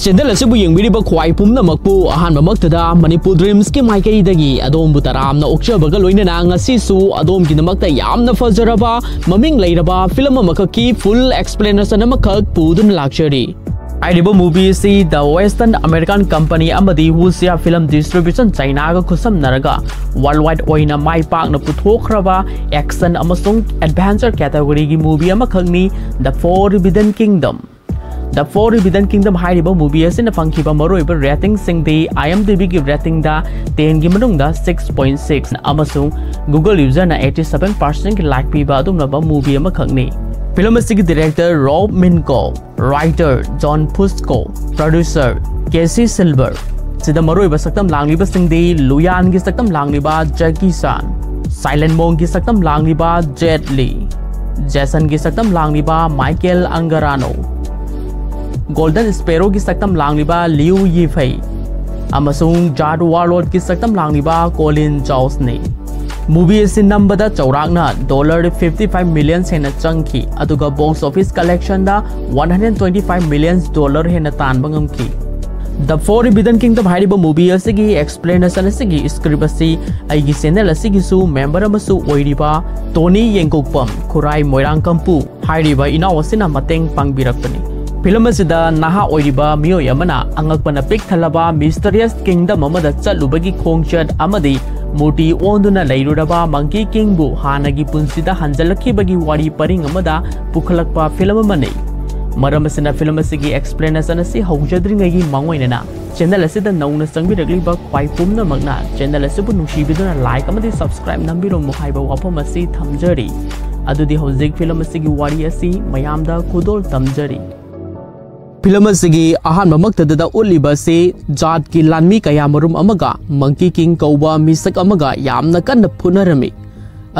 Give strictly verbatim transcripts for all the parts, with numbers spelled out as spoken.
Channel ꯑꯁꯤꯕꯨ ꯌꯦꯡꯕꯤꯔꯤꯕ ꯈ꯭ꯋꯥꯏ ꯄꯨꯝꯅꯃꯛꯄꯨ ꯑꯍꯥꯟꯕꯃꯛꯇꯗ ꯃꯅꯤꯄꯨꯔ ꯗ꯭ꯔꯤꯝꯁꯀꯤ ꯃꯥꯏꯀꯩꯗꯒꯤ ꯑꯗꯣꯝꯕꯨ ꯇꯔꯥꯝꯅ ꯑꯣꯛꯆꯕꯒ ꯂꯣꯏꯅꯅ ꯉꯁꯤꯁꯨ ꯑꯗꯣꯝꯒꯤꯗꯃꯛꯇ ꯌꯥꯝꯅ ꯐꯖꯔꯕ ꯃꯃꯤꯡ ꯂꯩꯔꯕ ꯐꯤꯂꯝ ꯑꯃꯈꯛꯀꯤ ꯐꯨꯜ ꯑꯦꯛꯁꯄ꯭ꯂꯦꯅꯦꯁꯟ ꯑꯃꯈꯛ ꯄꯨꯗꯨꯅ ꯂꯥꯛꯆꯔꯤ꯫ ꯍꯥꯏꯔꯤꯕ ꯃꯨꯚꯤ ꯑꯁꯤ ꯗ ꯋꯦꯁꯇꯔꯟ ꯑꯃꯦꯔꯤꯀꯥꯟ ꯀꯝꯄꯅꯤ ꯑꯃꯗꯤ ꯋꯨꯁꯤꯌꯥ ꯐꯤꯂꯝ ꯗꯤꯁꯇ꯭ꯔꯤꯕ꯭ꯌꯨꯁꯟ ꯆꯥꯏꯅꯥꯒ ꯈꯨꯠꯁꯝꯅꯔꯒ ꯋꯥꯔꯜ ꯋꯥꯏꯗ ꯑꯣꯏꯅ ꯃꯥꯏ ꯄꯥꯛꯅ ꯄꯨꯊꯣꯛꯈ꯭ꯔꯕ ꯑꯦꯛꯁꯟ ꯑꯃꯁꯨꯡ ꯑꯦꯗꯚꯦꯟꯆꯔ ꯀꯦꯇꯥꯒꯣꯔꯤꯒꯤ ꯃꯨꯚꯤ ꯑꯃꯈꯛꯅꯤ ꯗ ꯐꯣꯔ ꯔꯤꯕꯤꯗꯟ ꯀꯤꯡꯗꯝ꯫ ꯗ ꯐꯣꯔ ꯔꯤꯕꯤꯗꯟ ꯀꯤꯡꯗꯝ ꯍꯥꯏꯔꯤꯕ ꯃꯨꯚꯤ ꯑꯁꯤꯅ ꯐꯪꯈꯤꯕ ꯃꯔꯨꯑꯣꯏꯕ ꯔꯦꯇꯤꯡꯁꯤꯡꯗꯤ ꯑꯥꯏ ꯑꯦꯝ ꯗꯤ ꯕꯤꯒꯤ ꯔꯦꯇꯤꯡꯗ ꯇꯦꯟꯒꯤ ꯃꯅꯨꯡꯗ ꯁꯤꯛꯁ ꯄꯣꯏꯟ ꯁꯤꯛꯁ ꯑꯃꯁꯨꯡ ꯒꯨꯒꯜ ꯌꯨꯖꯔꯅ ꯑꯩꯠꯇꯤ ꯁꯚꯦꯟ ꯄꯥꯔꯁꯦꯟꯒꯤ ꯂꯥꯏꯛ ꯄꯤꯕ ꯑꯗꯨꯒꯨꯝꯂꯕ ꯃꯨꯚꯤ ꯑꯃꯈꯛꯅꯤ꯫ ꯐꯤꯂꯝ ꯑꯁꯤꯒꯤ director Rob Minkoff, writer John Fusco, producer Casey Silver. ꯁꯤꯗ ꯃꯔꯨꯑꯣꯏꯕ ꯁꯛꯇꯝ ꯂꯥꯡꯂꯤꯕꯁꯤꯡꯗꯤ ꯂꯨꯌꯥꯟꯒꯤ ꯁꯛꯇꯝ ꯂꯥꯡꯂꯤꯕ ꯖꯦꯀꯤ ꯆꯥꯟ, ꯁꯥꯏꯂꯦꯟ ꯃꯣꯡꯒꯤ ꯁꯛꯇꯝ ꯂꯥꯡꯂꯤꯕ ꯖꯦꯠ ꯂꯤ, ꯖꯦꯁꯟꯒꯤ ꯁꯛꯇꯝ ꯂꯥꯡꯂꯤꯕ ꯃꯥꯏꯀꯦꯜ ꯑꯪꯒꯔꯥꯅꯣ, ꯒꯣꯜꯗꯟ ꯁ꯭ꯄꯦꯔꯣꯒꯤ ꯁꯛꯇꯝ ꯂꯥꯡꯂꯤꯕ ꯂꯤꯌꯨ ꯌꯤꯐꯩ ꯑꯃꯁꯨꯡ ꯖꯥꯔꯠ ꯋꯥꯔꯂꯣꯠꯀꯤ ꯁꯛꯇꯝ ꯂꯥꯡꯂꯤꯕ ꯀꯣꯂꯤꯟ ꯖꯥꯎꯁꯅꯤ꯫ ꯃꯨꯚꯤ ꯑꯁꯤ ꯅꯝꯕꯗ ꯆꯥꯎꯔꯥꯛꯅ ꯗꯣꯂꯔ ꯐꯤꯐꯇꯤ ꯐꯥꯏꯚ ꯃꯤꯂꯤꯌꯟ ꯍꯦꯟꯅ ꯆꯪꯈꯤ, ꯑꯗꯨꯒ ꯕꯣꯛꯁ ꯑꯣꯐꯤꯁ ꯀꯂꯦꯛꯁꯟꯗ one hundred twenty five million dollar ꯍꯦꯟꯅ ꯇꯥꯟꯕ ꯉꯝꯈꯤ꯫ ꯗ ꯐꯣꯔ ꯔꯤꯕꯤꯗꯟ ꯀꯤꯡꯗꯝ ꯍꯥꯏꯔꯤꯕ ꯃꯨꯚꯤ ꯑꯁꯤꯒꯤ ꯑꯦꯛꯁꯄ꯭ꯂꯦꯅꯦꯁꯟ ꯑꯁꯤꯒꯤ ꯁ꯭ꯀ꯭ꯔꯤꯞ ꯑꯁꯤ ꯑꯩꯒꯤ ꯆꯦꯅꯦꯜ ꯑꯁꯤꯒꯤꯁꯨ ꯃꯦꯝꯕꯔ ꯑꯃꯁꯨ ꯑꯣꯏꯔꯤꯕ ꯇꯣꯅꯤ ꯌꯦꯡꯀꯣꯛꯄꯝ, ꯈꯨꯔꯥꯏ ꯃꯣꯏꯔꯥꯡꯀꯝꯄꯨ ꯍꯥꯏꯔꯤꯕ ꯏꯅꯥꯎ ꯑꯁꯤꯅ ꯃꯇꯦꯡ ꯄꯥꯡꯕꯤꯔꯛꯄꯅꯤ꯫ ꯐꯤꯂꯝ ꯑꯁꯤꯗ ꯅꯍꯥ ꯑꯣꯏꯔꯤꯕ ꯃꯤꯑꯣꯏ ꯑꯃꯅ ꯑꯉꯛꯄꯅ ꯄꯤꯛ ꯊꯜꯂꯕ ꯃꯤꯁꯇꯔꯤꯌꯁ ꯀꯤꯡꯗꯝ ꯑꯃꯗ ꯆꯠꯂꯨꯕꯒꯤ ꯈꯣꯡꯆꯠ ꯑꯃꯗꯤ ꯃꯨꯔꯇꯤ ꯑꯣꯟꯗꯨꯅ ꯂꯩꯔꯨꯔꯕ ꯃꯪꯀꯤ ꯀꯤꯡꯕꯨ ꯍꯥꯟꯅꯒꯤ ꯄꯨꯟꯁꯤꯗ ꯍꯟꯖꯤꯜꯂꯛꯈꯤꯕꯒꯤ ꯋꯥꯔꯤ ꯄꯔꯤꯡ ꯑꯃꯗ ꯄꯨꯈꯠꯂꯛꯄ ꯐꯤꯂꯝ ꯑꯃꯅꯤ꯫ ꯃꯔꯝ ꯑꯁꯤꯅ ꯐꯤꯂꯝ ꯑꯁꯤꯒꯤ ꯑꯦꯛꯁꯄ꯭ꯂꯦꯅꯦꯁꯟ ꯑꯁꯤ ꯍꯧꯖꯗ꯭ꯔꯤꯉꯩꯒꯤ ꯃꯥꯡꯑꯣꯏꯅꯅ ꯆꯦꯅꯦꯜ ꯑꯁꯤꯗ ꯅꯧꯅ ꯆꯪꯕꯤꯔꯛꯂꯤꯕ ꯈ꯭ꯋꯥꯏ ꯄꯨꯝꯅꯃꯛꯅ ꯆꯦꯅꯦꯜ ꯑꯁꯤꯕꯨ ꯅꯨꯡꯁꯤꯕꯤꯗꯨꯅ ꯂꯥꯏꯛ ꯑꯃꯗꯤ ꯁꯕꯁꯀ꯭ꯔꯥꯏꯕ ꯅꯝꯕꯤꯔꯝꯃꯨ ꯍꯥꯏꯕ ꯋꯥꯐꯝ ꯑꯁꯤ ꯊꯝꯖꯔꯤ꯫ ꯑꯗꯨꯗꯤ ꯍꯧꯖꯤꯛ ꯐꯤꯂꯝ ꯑꯁꯤꯒꯤ ꯋꯥꯔꯤ ꯑꯁꯤ ꯃꯌꯥꯝꯗ ꯈꯨꯗꯣꯜ ꯇꯝꯖꯔꯤ꯫ ꯐꯤꯂꯝ ꯑꯁꯤꯒꯤ ꯑꯍꯥꯟꯕ ꯃꯛꯇꯗ ꯎꯠꯂꯤꯕ ꯑꯁꯤ ꯖꯥꯠꯀꯤ ꯂꯥꯟꯃꯤ ꯀꯌꯥꯃꯔꯨꯝ ꯑꯃꯒ ꯃꯪꯀꯤ ꯀꯤꯡ ꯀꯧꯕ ꯃꯤꯁꯛ ꯑꯃꯒ ꯌꯥꯝꯅ ꯀꯟꯅ ꯐꯨꯅꯔꯝꯃꯤ꯫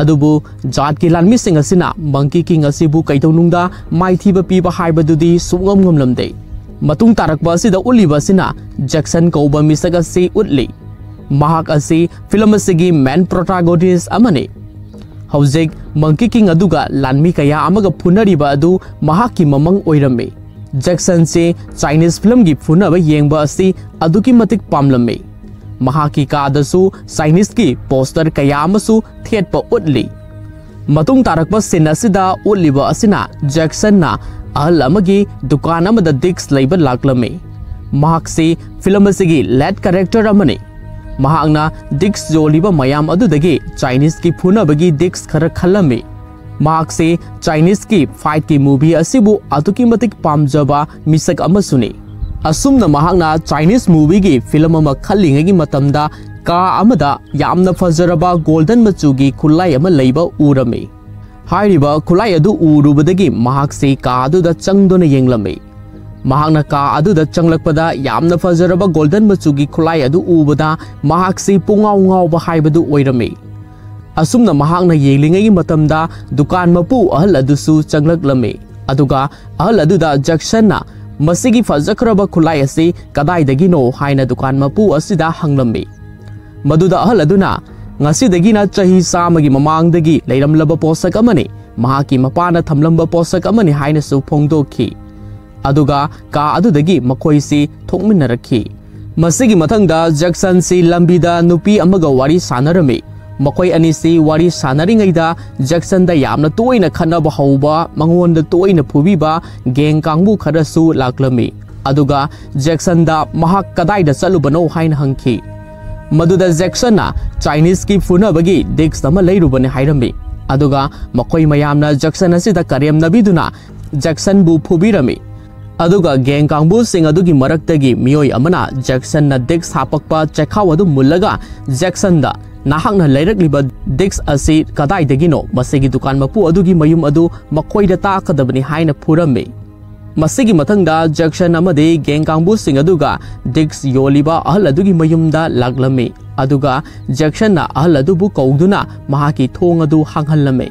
ꯑꯗꯨꯕꯨ ꯖꯥꯠꯀꯤ ꯂꯥꯟꯃꯤꯁꯤꯡ ꯑꯁꯤꯅ ꯃꯪꯀꯤ ꯀꯤꯡ ꯑꯁꯤꯕꯨ ꯀꯩꯗꯧꯅꯨꯡꯗ ꯃꯥꯏꯊꯤꯕ ꯄꯤꯕ ꯍꯥꯏꯕꯗꯨꯗꯤ ꯁꯨꯡꯉꯝ ꯉꯝꯂꯝꯗꯦ꯫ ꯃꯇꯨꯡ ꯇꯥꯔꯛꯄ ꯑꯁꯤꯗ ꯎꯠꯂꯤꯕ ꯑꯁꯤꯅ ꯖꯦꯛꯁꯟ ꯀꯧꯕ ꯃꯤꯁꯛ ꯑꯁꯤ ꯎꯠꯂꯤ꯫ ꯃꯍꯥꯛ ꯑꯁꯤ ꯐꯤꯂꯝ ꯑꯁꯤꯒꯤ ꯃꯦꯟ ꯄ꯭ꯔꯣꯇꯥꯒꯣꯅꯤꯁ ꯑꯃꯅꯤ꯫ ꯍꯧꯖꯤꯛ ꯃꯪꯀꯤ ꯀꯤꯡ ꯑꯗꯨꯒ ꯂꯥꯟꯃꯤ ꯀꯌꯥ ꯑꯃꯒ ꯐꯨꯅꯔꯤꯕ ꯑꯗꯨ ꯃꯍꯥꯛꯀꯤ ꯃꯃꯪ ꯑꯣꯏꯔꯝꯃꯤ꯫ ꯖꯦꯛꯁꯟꯁꯤ ꯆꯥꯏꯅꯤꯁ ꯐꯤꯂꯝꯒꯤ ꯐꯨꯅꯕ ꯌꯦꯡꯕ ꯑꯁꯤ ꯑꯗꯨꯛꯀꯤ ꯃꯇꯤꯛ ꯄꯥꯝꯂꯝꯃꯤ꯫ ꯃꯍꯥꯛꯀꯤ ꯀꯥꯗꯁꯨ ꯆꯥꯏꯅꯤꯁꯀꯤ ꯄꯣꯁꯇꯔ ꯀꯌꯥ ꯑꯃꯁꯨ ꯊꯦꯠꯄ ꯎꯠꯂꯤ꯫ ꯃꯇꯨꯡ ꯇꯥꯔꯛꯄ ꯁꯤꯟ ꯑꯁꯤꯗ ꯎꯠꯂꯤꯕ ꯑꯁꯤꯅ ꯖꯦꯛꯁꯟꯅ ꯑꯍꯜ ꯑꯃꯒꯤ ꯗꯨꯀꯥꯟ ꯑꯃꯗ ꯗꯤꯛꯁ ꯂꯩꯕ ꯂꯥꯛꯂꯝꯃꯤ꯫ ꯃꯍꯥꯛꯁꯤ ꯐꯤꯂꯝ ꯑꯁꯤꯒꯤ ꯂꯦꯠ ꯀꯦꯔꯦꯛꯇꯔ ꯑꯃꯅꯤ꯫ ꯃꯍꯥꯛꯅ ꯗꯤꯛꯁ ꯌꯣꯜꯂꯤꯕ ꯃꯌꯥꯝ ꯑꯗꯨꯗꯒꯤ ꯆꯥꯏꯅꯤꯁꯀꯤ ꯐꯨꯅꯕꯒꯤ ꯗꯤꯛꯁ ꯈꯔ ꯈꯜꯂꯝꯃꯤ꯫ ꯃꯍꯥꯛꯁꯤ ꯆꯥꯏꯅꯤꯁꯀꯤ ꯐꯥꯏꯠꯀꯤ ꯃꯨꯚꯤ ꯑꯁꯤꯕꯨ ꯑꯗꯨꯛꯀꯤ ꯃꯇꯤꯛ ꯄꯥꯝꯖꯕ ꯃꯤꯁꯛ ꯑꯃꯁꯨꯅꯤ꯫ ꯑꯁꯨꯝꯅ ꯃꯍꯥꯛꯅ ꯆꯥꯏꯅꯤꯁ ꯃꯨꯚꯤꯒꯤ ꯐꯤꯂꯝ ꯑꯃ ꯈꯜꯂꯤꯉꯩꯒꯤ ꯃꯇꯝꯗ ꯀꯥ ꯑꯃꯗ ꯌꯥꯝꯅ ꯐꯖꯔꯕ ꯒꯣꯜꯗꯟ ꯃꯆꯨꯒꯤ ꯈꯨꯠꯂꯥꯏ ꯑꯃ ꯂꯩꯕ ꯎꯔꯝꯃꯤ꯫ ꯍꯥꯏꯔꯤꯕ ꯈꯨꯠꯂꯥꯏ ꯑꯗꯨ ꯎꯔꯨꯕꯗꯒꯤ ꯃꯍꯥꯛꯁꯤ ꯀꯥ ꯑꯗꯨꯗ ꯆꯪꯗꯨꯅ ꯌꯦꯡꯂꯝꯃꯤ꯫ ꯃꯍꯥꯛꯅ ꯀꯥ ꯑꯗꯨꯗ ꯆꯪꯂꯛꯄꯗ ꯌꯥꯝꯅ ꯐꯖꯔꯕ ꯒꯣꯜꯗꯟ ꯃꯆꯨꯒꯤ ꯈꯨꯠꯂꯥꯏ ꯑꯗꯨ ꯎꯕꯗ ꯃꯍꯥꯛꯁꯤ ꯄꯨꯡꯉꯥꯎ ꯉꯥꯎꯕ ꯍꯥꯏꯕꯗꯨ ꯑꯣꯏꯔꯝꯃꯤ꯫ ꯑꯁꯨꯝꯅ ꯃꯍꯥꯛꯅ ꯌꯦꯡꯂꯤꯉꯩꯒꯤ ꯃꯇꯝꯗ ꯗꯨꯀꯥꯟ ꯃꯄꯨ ꯑꯍꯜ ꯑꯗꯨꯁꯨ ꯆꯪꯂꯛꯂꯝꯃꯤ꯫ ꯑꯗꯨꯒ ꯑꯍꯜ ꯑꯗꯨꯗ ꯖꯦꯛꯁꯟꯅ "ꯃꯁꯤꯒꯤ ꯐꯖꯈ꯭ꯔꯕ ꯈꯨꯠꯂꯥꯏ ꯑꯁꯤ ꯀꯗꯥꯏꯗꯒꯤꯅꯣ?" ꯍꯥꯏꯅ ꯗꯨꯀꯥꯟ ꯃꯄꯨ ꯑꯁꯤꯗ ꯍꯪꯂꯝꯃꯤ꯫ ꯃꯗꯨꯗ ꯑꯍꯜ ꯑꯗꯨꯅ "ꯉꯁꯤꯗꯒꯤꯅ ꯆꯍꯤ ꯆꯥꯝꯃꯒꯤ ꯃꯃꯥꯡꯗꯒꯤ ꯂꯩꯔꯝꯂꯕ ꯄꯣꯠꯁꯛ ꯑꯃꯅꯤ, ꯃꯍꯥꯛꯀꯤ ꯃꯄꯥꯅ ꯊꯝꯂꯝꯕ ꯄꯣꯠꯁꯛ ꯑꯃꯅꯤ" ꯍꯥꯏꯅꯁꯨ ꯐꯣꯡꯗꯣꯛꯈꯤ꯫ ꯑꯗꯨꯒ ꯀꯥ ꯑꯗꯨꯗꯒꯤ ꯃꯈꯣꯏꯁꯤ ꯊꯣꯛꯃꯤꯟꯅꯔꯛꯈꯤ꯫ ꯃꯁꯤꯒꯤ ꯃꯊꯪꯗ ꯖꯦꯛꯁꯟꯁꯤ ꯂꯝꯕꯤꯗ ꯅꯨꯄꯤ ꯑꯃꯒ ꯋꯥꯔꯤ ꯁꯥꯟꯅꯔꯝꯃꯤ꯫ ꯃꯈꯣꯏ ꯑꯅꯤꯁꯤ ꯋꯥꯔꯤ ꯁꯥꯟꯅꯔꯤꯉꯩꯗ ꯖꯦꯛꯁꯟꯗ ꯌꯥꯝꯅ ꯇꯣꯏꯅ ꯈꯠꯅꯕ ꯍꯧꯕ, ꯃꯉꯣꯟꯗ ꯇꯣꯏꯅ ꯐꯨꯕꯤꯕ ꯒꯦꯡ ꯀꯥꯡꯕꯨ ꯈꯔꯁꯨ ꯂꯥꯛꯂꯝꯃꯤ꯫ ꯑꯗꯨꯒ ꯖꯦꯛꯁꯟꯗ ꯃꯍꯥꯛ ꯀꯗꯥꯏꯗ ꯆꯠꯂꯨꯕꯅꯣ ꯍꯥꯏꯅ ꯍꯪꯈꯤ꯫ ꯃꯗꯨꯗ ꯖꯦꯛꯁꯟꯅ ꯆꯥꯏꯅꯤꯁꯀꯤ ꯐꯨꯅꯕꯒꯤ ꯗꯤꯛꯁ ꯑꯃ ꯂꯩꯔꯨꯕꯅꯤ ꯍꯥꯏꯔꯝꯃꯤ꯫ ꯑꯗꯨꯒ ꯃꯈꯣꯏ ꯃꯌꯥꯝꯅ ꯖꯦꯛꯁꯟ ꯑꯁꯤꯗ ꯀꯔꯦꯝꯅꯕꯤꯗꯨꯅ ꯖꯦꯛꯁꯟꯕꯨ ꯐꯨꯕꯤꯔꯝꯃꯤ꯫ ꯑꯗꯨꯒ ꯒꯦꯡ ꯀꯥꯡꯕꯨꯁꯤꯡ ꯑꯗꯨꯒꯤ ꯃꯔꯛꯇꯒꯤ ꯃꯤꯑꯣꯏ ꯑꯃꯅ ꯖꯦꯛꯁꯟꯅ ꯗꯤꯛꯁ ꯍꯥꯄꯛꯄ ꯆꯦꯈꯥꯎ ꯑꯗꯨ ꯃꯨꯜꯂꯒ ꯖꯦꯛꯁꯟꯗ "ꯅꯍꯥꯛꯅ ꯂꯩꯔꯛꯂꯤꯕ ꯗꯤꯛꯁ ꯑꯁꯤ ꯀꯗꯥꯏꯗꯒꯤꯅꯣ? ꯃꯁꯤꯒꯤ ꯗꯨꯀꯥꯟ ꯃꯄꯨ ꯑꯗꯨꯒꯤ ꯃꯌꯨꯝ ꯑꯗꯨ ꯃꯈꯣꯏꯗ ꯇꯥꯛꯀꯗꯕꯅꯤ" ꯍꯥꯏꯅ ꯐꯨꯔꯝꯃꯤ꯫ ꯃꯁꯤꯒꯤ ꯃꯊꯪꯗ ꯖꯦꯛꯁꯟ ꯑꯃꯗꯤ ꯒꯦꯡ ꯀꯥꯡꯕꯨꯁꯤꯡ ꯑꯗꯨꯒ ꯗꯤꯛꯁ ꯌꯣꯜꯂꯤꯕ ꯑꯍꯜ ꯑꯗꯨꯒꯤ ꯃꯌꯨꯝꯗ ꯂꯥꯛꯂꯝꯃꯤ꯫ ꯑꯗꯨꯒ ꯖꯦꯛꯁꯟꯅ ꯑꯍꯜ ꯑꯗꯨꯕꯨ ꯀꯧꯗꯨꯅ ꯃꯍꯥꯛꯀꯤ ꯊꯣꯡ ꯑꯗꯨ ꯍꯥꯡꯍꯜꯂꯝꯃꯤ꯫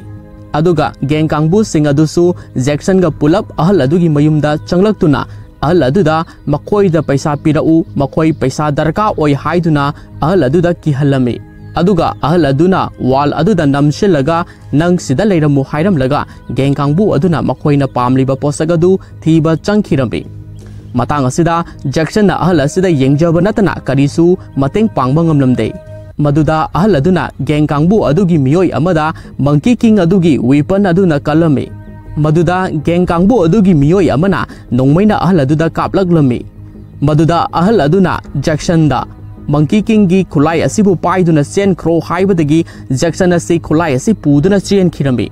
ꯑꯗꯨꯒ ꯒꯦꯡ ꯀꯥꯡꯕꯨꯁꯤꯡ ꯑꯗꯨꯁꯨ ꯖꯦꯛꯁꯟꯒ ꯄꯨꯂꯞ ꯑꯍꯜ ꯑꯗꯨꯒꯤ ꯃꯌꯨꯝꯗ ꯆꯪꯂꯛꯇꯨꯅ ꯑꯍꯜ ꯑꯗꯨꯗ "ꯃꯈꯣꯏꯗ ꯄꯩꯁꯥ ꯄꯤꯔꯛꯎ, ꯃꯈꯣꯏ ꯄꯩꯁꯥ ꯗꯔꯀꯥꯔ ꯑꯣꯏ" ꯍꯥꯏꯗꯨꯅ ꯑꯍꯜ ꯑꯗꯨꯗ ꯀꯤꯍꯜꯂꯝꯃꯤ꯫ ꯑꯗꯨꯒ ꯑꯍꯜ ꯑꯗꯨꯅ ꯋꯥꯜ ꯑꯗꯨꯗ ꯅꯝꯁꯤꯜꯂꯒ, "ꯅꯪ ꯁꯤꯗ ꯂꯩꯔꯝꯃꯨ" ꯍꯥꯏꯔꯝꯂꯒ, ꯒꯦꯡ ꯀꯥꯡꯕꯨ ꯑꯗꯨꯅ ꯃꯈꯣꯏꯅ ꯄꯥꯝꯂꯤꯕ ꯄꯣꯠꯁꯛ ꯑꯗꯨ ꯊꯤꯕ ꯆꯪꯈꯤꯔꯝꯃꯤ꯫ ꯃꯇꯥꯡ ꯑꯁꯤꯗ ꯖꯦꯛꯁꯟꯅ ꯑꯍꯜ ꯑꯁꯤꯗ ꯌꯦꯡꯖꯕ ꯅꯠꯇꯅ ꯀꯔꯤꯁꯨ ꯃꯇꯦꯡ ꯄꯥꯡꯕ ꯉꯝꯂꯝꯗꯦ꯫ ꯃꯗꯨꯗ ꯑꯍꯜ ꯑꯗꯨꯅ ꯒꯦꯡ ꯀꯥꯡꯕꯨ ꯑꯗꯨꯒꯤ ꯃꯤꯑꯣꯏ ꯑꯃꯗ ꯃꯪꯀꯤ ꯀꯤꯡ ꯑꯗꯨꯒꯤ ꯋꯤꯄꯟ ꯑꯗꯨꯅ ꯀꯜꯂꯝꯃꯤ꯫ ꯃꯗꯨꯗ ꯒꯦꯡ ꯀꯥꯡꯕꯨ ꯑꯗꯨꯒꯤ ꯃꯤꯑꯣꯏ ꯑꯃꯅ ꯅꯣꯡꯃꯩꯅ ꯑꯍꯜ ꯑꯗꯨꯗ ꯀꯥꯞꯂꯛꯂꯝꯃꯤ꯫ ꯃꯗꯨꯗ ꯑꯍꯜ ꯑꯗꯨꯅ ꯖꯦꯛꯁꯟꯗ, "ꯃꯪꯀꯤ ꯀꯤꯡꯒꯤ ꯈꯨꯠꯂꯥꯏ ꯑꯁꯤꯕꯨ ꯄꯥꯏꯗꯨꯅ ꯆꯦꯟꯈ꯭ꯔꯣ" ꯍꯥꯏꯕꯗꯒꯤ ꯖꯦꯛꯁꯟ ꯑꯁꯤ ꯈꯨꯠꯂꯥꯏ ꯑꯁꯤ ꯄꯨꯗꯨꯅ ꯆꯦꯟꯈꯤꯔꯝꯃꯤ꯫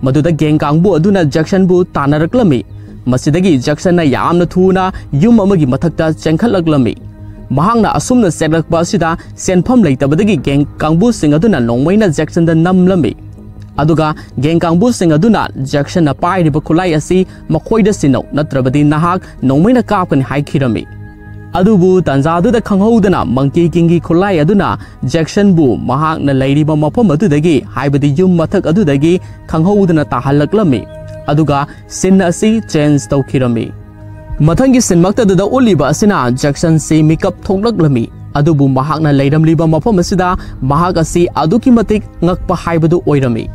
ꯃꯗꯨꯗ ꯒꯦꯡ ꯀꯥꯡꯕꯨ ꯑꯗꯨꯅ ꯖꯦꯛꯁꯟꯕꯨ ꯇꯥꯟꯅꯔꯛꯂꯝꯃꯤ꯫ ꯃꯁꯤꯗꯒꯤ ꯖꯦꯛꯁꯟꯅ ꯌꯥꯝꯅ ꯊꯨꯅ ꯌꯨꯝ ꯑꯃꯒꯤ ꯃꯊꯛꯇ ꯆꯦꯟꯈꯠꯂꯛꯂꯝꯃꯤ꯫ ꯃꯍꯥꯛꯅ ꯑꯁꯨꯝꯅ ꯆꯦꯜꯂꯛꯄ ꯑꯁꯤꯗ ꯁꯦꯟꯐꯝ ꯂꯩꯇꯕꯗꯒꯤ ꯒꯦꯡ ꯀꯥꯡꯕꯨꯁꯤꯡ ꯑꯗꯨꯅ ꯅꯣꯡꯃꯩꯅ ꯖꯦꯛꯁꯟꯗ ꯅꯝꯂꯝꯃꯤ꯫ ꯑꯗꯨꯒ ꯒꯦꯡ ꯀꯥꯡꯕꯨꯁꯤꯡ ꯑꯗꯨꯅ ꯖꯦꯛꯁꯟꯅ ꯄꯥꯏꯔꯤꯕ ꯈꯨꯠꯂꯥꯏ ꯑꯁꯤ ꯃꯈꯣꯏꯗ ꯁꯤꯟꯅꯧ, ꯅꯠꯇ꯭ꯔꯕꯗꯤ ꯅꯍꯥꯛ ꯅꯣꯡꯃꯩꯅ ꯀꯥꯞꯀꯅꯤ ꯍꯥꯏꯈꯤꯔꯝꯃꯤ꯫ ꯑꯗꯨꯕꯨ ꯇꯥꯟꯖꯥꯗꯨꯗ ꯈꯪꯍꯧꯗꯅ ꯃꯪꯀꯤ ꯀꯤꯡꯒꯤ ꯈꯨꯠꯂꯥꯏ ꯑꯗꯨꯅ ꯖꯦꯛꯁꯟꯕꯨ ꯃꯍꯥꯛꯅ ꯂꯩꯔꯤꯕ ꯃꯐꯝ ꯑꯗꯨꯗꯒꯤ, ꯍꯥꯏꯕꯗꯤ ꯌꯨꯝ ꯃꯊꯛ ꯑꯗꯨꯗꯒꯤ ꯈꯪꯍꯧꯗꯅ ꯇꯥꯍꯜꯂꯛꯂꯝꯃꯤ꯫ ꯑꯗꯨꯒ ꯁꯤꯟ ꯑꯁꯤ ꯆꯦꯟꯖ ꯇꯧꯈꯤꯔꯝꯃꯤ꯫ ꯃꯊꯪꯒꯤ ꯁꯤꯟꯃꯛꯇꯗꯨꯗ ꯎꯠꯂꯤꯕ ꯑꯁꯤꯅ ꯖꯦꯛꯁꯟꯁꯤ ꯃꯤꯀꯞ ꯊꯣꯛꯂꯛꯂꯝꯃꯤ꯫ ꯑꯗꯨꯕꯨ ꯃꯍꯥꯛꯅ ꯂꯩꯔꯝꯂꯤꯕ ꯃꯐꯝ ꯑꯁꯤꯗ ꯃꯍꯥꯛ ꯑꯁꯤ ꯑꯗꯨꯛꯀꯤ ꯃꯇꯤꯛ ꯉꯛꯄ ꯍꯥꯏꯕꯗꯨ ꯑꯣꯏꯔꯝꯃꯤ꯫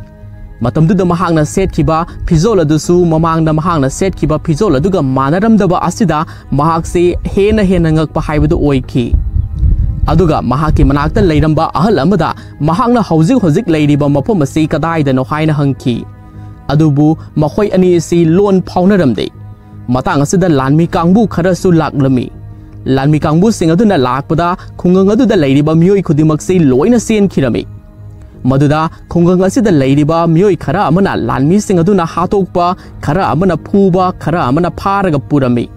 ꯃꯇꯝꯗꯨꯗ ꯃꯍꯥꯛꯅ ꯁꯦꯠꯈꯤꯕ ꯐꯤꯖꯣꯜ ꯑꯗꯨꯁꯨ ꯃꯃꯥꯡꯗ ꯃꯍꯥꯛꯅ ꯁꯦꯠꯈꯤꯕ ꯐꯤꯖꯣꯜ ꯑꯗꯨꯒ ꯃꯥꯟꯅꯔꯝꯗꯕ ꯑꯁꯤꯗ ꯃꯍꯥꯛꯁꯤ ꯍꯦꯟꯅ ꯍꯦꯟꯅ ꯉꯛꯄ ꯍꯥꯏꯕꯗꯨ ꯑꯣꯏꯈꯤ꯫ ꯑꯗꯨꯒ ꯃꯍꯥꯛꯀꯤ ꯃꯅꯥꯛꯇ ꯂꯩꯔꯝꯕ ꯑꯍꯜ ꯑꯃꯗ ꯃꯍꯥꯛꯅ ꯍꯧꯖꯤꯛ ꯍꯧꯖꯤꯛ ꯂꯩꯔꯤꯕ ꯃꯐꯝ ꯑꯁꯤ ꯀꯗꯥꯏꯗꯅꯣ ꯍꯥꯏꯅ ꯍꯪꯈꯤ꯫ ꯑꯗꯨꯕꯨ ꯃꯈꯣꯏ ꯑꯅꯤ ꯑꯁꯤ ꯂꯣꯟ ꯐꯥꯎꯅꯔꯝꯗꯦ꯫ ꯃꯇꯥꯡ ꯑꯁꯤꯗ ꯂꯥꯟꯃꯤ ꯀꯥꯡꯕꯨ ꯈꯔꯁꯨ ꯂꯥꯛꯂꯝꯃꯤ꯫ ꯂꯥꯟꯃꯤ ꯀꯥꯡꯕꯨꯁꯤꯡ ꯑꯗꯨꯅ ꯂꯥꯛꯄꯗ ꯈꯨꯡꯒꯪ ꯑꯗꯨꯗ ꯂꯩꯔꯤꯕ ꯃꯤꯑꯣꯏ ꯈꯨꯗꯤꯡꯃꯛꯁꯤ ꯂꯣꯏꯅ ꯆꯦꯟꯈꯤꯔꯝꯃꯤ꯫ ꯃꯗꯨꯗ ꯈꯨꯡꯒꯪ ꯑꯁꯤꯗ ꯂꯩꯔꯤꯕ ꯃꯤꯑꯣꯏ ꯈꯔ ꯑꯃꯅ ꯂꯥꯟꯃꯤꯁꯤꯡ ꯑꯗꯨꯅ ꯍꯥꯠꯇꯣꯛꯄ, ꯈꯔ ꯑꯃꯅ ꯐꯨꯕ, ꯈꯔ ꯑꯃꯅ ꯐꯥꯔꯒ ꯄꯨꯔꯝꯃꯤ꯫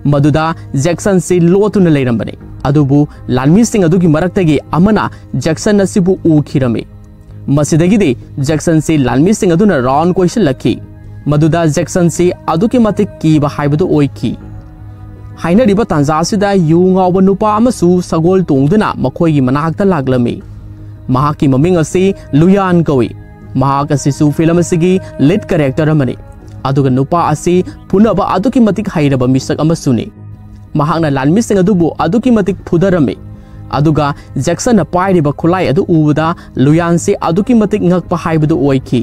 ꯃꯗꯨꯗ ꯖꯦꯛꯁꯟꯁꯤ ꯂꯣꯠꯇꯨꯅ ꯂꯩꯔꯝꯕꯅꯤ꯫ ꯑꯗꯨꯕꯨ ꯂꯥꯟꯃꯤꯁꯤꯡ ꯑꯗꯨꯒꯤ ꯃꯔꯛꯇꯒꯤ ꯑꯃꯅ ꯖꯦꯛꯁꯟ ꯑꯁꯤꯕꯨ ꯎꯈꯤꯔꯝꯃꯤ꯫ ꯃꯁꯤꯗꯒꯤꯗꯤ ꯖꯦꯛꯁꯟꯁꯤ ꯂꯥꯟꯃꯤꯁꯤꯡ ꯑꯗꯨꯅ ꯔꯥꯎꯟ ꯀꯣꯏꯁꯤꯜꯂꯛꯈꯤ꯫ ꯃꯗꯨꯗ ꯖꯦꯛꯁꯟꯁꯤ ꯑꯗꯨꯛꯀꯤ ꯃꯇꯤꯛ ꯀꯤꯕ ꯍꯥꯏꯕꯗꯨ ꯑꯣꯏꯈꯤ꯫ ꯍꯥꯏꯅꯔꯤꯕ ꯇꯥꯟꯖꯥ ꯑꯁꯤꯗ ꯌꯨ ꯉꯥꯎꯕ ꯅꯨꯄꯥ ꯑꯃꯁꯨ ꯁꯒꯣꯜ ꯇꯣꯡꯗꯨꯅ ꯃꯈꯣꯏꯒꯤ ꯃꯅꯥꯛꯇ ꯂꯥꯛꯂꯝꯃꯤ꯫ ꯃꯍꯥꯛꯀꯤ ꯃꯃꯤꯡ ꯑꯁꯤ ꯂꯨꯌꯥꯟ ꯀꯧꯏ꯫ ꯃꯍꯥꯛ ꯑꯁꯤꯁꯨ ꯐꯤꯂꯝ ꯑꯁꯤꯒꯤ ꯂꯤꯗ ꯀꯦꯔꯦꯛꯇꯔ ꯑꯃꯅꯤ꯫ ꯑꯗꯨꯒ ꯅꯨꯄꯥ ꯑꯁꯤ ꯐꯨꯅꯕ ꯑꯗꯨꯛꯀꯤ ꯃꯇꯤꯛ ꯍꯩꯔꯕ ꯃꯤꯁꯛ ꯑꯃꯁꯨꯅꯤ꯫ ꯃꯍꯥꯛꯅ ꯂꯥꯟꯃꯤꯁꯤꯡ ꯑꯗꯨꯕꯨ ꯑꯗꯨꯛꯀꯤ ꯃꯇꯤꯛ ꯐꯨꯗꯔꯝꯃꯤ꯫ ꯑꯗꯨꯒ ꯖꯦꯛꯁꯟꯅ ꯄꯥꯏꯔꯤꯕ ꯈꯨꯠꯂꯥꯏ ꯑꯗꯨ ꯎꯕꯗ ꯂꯨꯌꯥꯟꯁꯤ ꯑꯗꯨꯛꯀꯤ ꯃꯇꯤꯛ ꯉꯛꯄ ꯍꯥꯏꯕꯗꯨ ꯑꯣꯏꯈꯤ꯫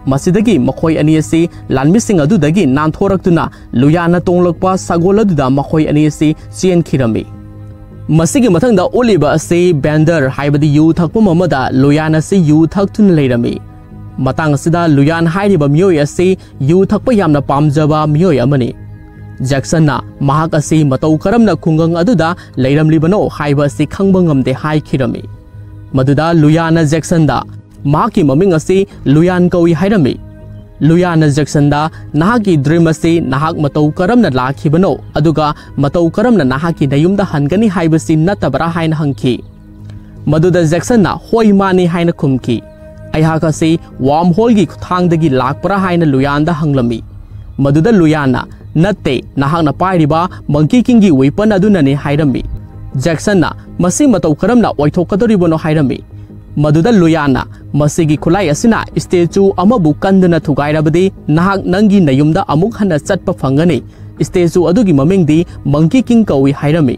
ꯃꯁꯤꯗꯒꯤ ꯃꯈꯣꯏ ꯑꯅꯤ ꯑꯁꯤ ꯂꯥꯟꯃꯤꯁꯤꯡ ꯑꯗꯨꯗꯒꯤ ꯅꯥꯟꯊꯣꯔꯛꯇꯨꯅ ꯂꯨꯌꯥꯟꯅ ꯇꯣꯡꯂꯛꯄ ꯁꯒꯣꯜ ꯑꯗꯨꯗ ꯃꯈꯣꯏ ꯑꯅꯤ ꯑꯁꯤ ꯆꯦꯟꯈꯤꯔꯝꯃꯤ꯫ ꯃꯁꯤꯒꯤ ꯃꯊꯪꯗ ꯎꯠꯂꯤꯕ ꯑꯁꯤ ꯕꯦꯟꯗꯔ ꯍꯥꯏꯕꯗꯤ ꯌꯨ ꯊꯛꯐꯝ ꯑꯃꯗ ꯂꯨꯌꯥꯟ ꯑꯁꯤ ꯌꯨ ꯊꯛꯇꯨꯅ ꯂꯩꯔꯝꯃꯤ꯫ ꯃꯇꯥꯡ ꯑꯁꯤꯗ ꯂꯨꯌꯥꯟ ꯍꯥꯏꯔꯤꯕ ꯃꯤꯑꯣꯏ ꯑꯁꯤ ꯌꯨ ꯊꯛꯄ ꯌꯥꯝꯅ ꯄꯥꯝꯖꯕ ꯃꯤꯑꯣꯏ ꯑꯃꯅꯤ꯫ ꯖꯦꯛꯁꯟꯅ ꯃꯍꯥꯛ ꯑꯁꯤ ꯃꯇꯧ ꯀꯔꯝꯅ ꯈꯨꯡꯒꯪ ꯑꯗꯨꯗ ꯂꯩꯔꯝꯂꯤꯕꯅꯣ ꯍꯥꯏꯕ ꯑꯁꯤ ꯈꯪꯕ ꯉꯝꯗꯦ ꯍꯥꯏꯈꯤꯔꯝꯃꯤ꯫ ꯃꯗꯨꯗ ꯂꯨꯌꯥꯟꯅ ꯖꯦꯛꯁꯟꯗ ꯃꯍꯥꯛꯀꯤ ꯃꯃꯤꯡ ꯑꯁꯤ ꯂꯨꯌꯥꯟ ꯀꯧꯏ ꯍꯥꯏꯔꯝꯃꯤ꯫ ꯂꯨꯌꯥꯟꯅ ꯖꯦꯛꯁꯟꯗ ꯅꯍꯥꯛꯀꯤ ꯗ꯭ꯔꯤꯝ ꯑꯁꯤ ꯅꯍꯥꯛ ꯃꯇꯧ ꯀꯔꯝꯅ ꯂꯥꯛꯈꯤꯕꯅꯣ ꯑꯗꯨꯒ ꯃꯇꯧ ꯀꯔꯝꯅ ꯅꯍꯥꯛꯀꯤ ꯅꯌꯨꯝꯗ ꯍꯟꯒꯅꯤ ꯍꯥꯏꯕꯁꯤ ꯅꯠꯇꯕ꯭ꯔꯥ ꯍꯥꯏꯅ ꯍꯪꯈꯤ꯫ ꯃꯗꯨꯗ ꯖꯦꯛꯁꯟꯅ ꯍꯣꯏ ꯃꯥꯅꯤ ꯍꯥꯏꯅ ꯈꯨꯝꯈꯤ꯫ ꯑꯩꯍꯥꯛ ꯑꯁꯤ ꯋꯥꯔꯝ ꯍꯣꯜꯒꯤ ꯈꯨꯠꯊꯥꯡꯗꯒꯤ ꯂꯥꯛꯄ꯭ꯔꯥ ꯍꯥꯏꯅ ꯂꯨꯌꯥꯟꯗ ꯍꯪꯂꯝꯃꯤ꯫ ꯃꯗꯨꯗ ꯂꯨꯌꯥꯟꯅ ꯅꯠꯇꯦ, ꯅꯍꯥꯛꯅ ꯄꯥꯏꯔꯤꯕ ꯃꯪꯀꯤ ꯀꯤꯡꯒꯤ ꯋꯦꯄꯟ ꯑꯗꯨꯅꯅꯤ ꯍꯥꯏꯔꯝꯃꯤ꯫ ꯖꯦꯛꯁꯟꯅ ꯃꯁꯤ ꯃꯇꯧ ꯀꯔꯝꯅ ꯑꯣꯏꯊꯣꯛꯀꯗꯧꯔꯤꯕꯅꯣ ꯍꯥꯏꯔꯝꯃꯤ꯫ ꯃꯗꯨꯗ ꯂꯨꯌꯥꯟꯅ ꯃꯁꯤꯒꯤ ꯈꯨꯠꯂꯥꯏ ꯑꯁꯤꯅ ꯁ꯭ꯇꯦꯆꯨ ꯑꯃꯕꯨ ꯀꯟꯗꯨꯅ ꯊꯨꯒꯥꯏꯔꯕꯗꯤ ꯅꯍꯥꯛ ꯅꯪꯒꯤ ꯅꯌꯨꯝꯗ ꯑꯃꯨꯛ ꯍꯟꯅ ꯆꯠꯄ ꯐꯪꯒꯅꯤ꯫ ꯁ꯭ꯇꯦꯆꯨ ꯑꯗꯨꯒꯤ ꯃꯃꯤꯡꯗꯤ ꯃꯪꯀꯤ ꯀꯤꯡ ꯀꯧꯏ ꯍꯥꯏꯔꯝꯃꯤ꯫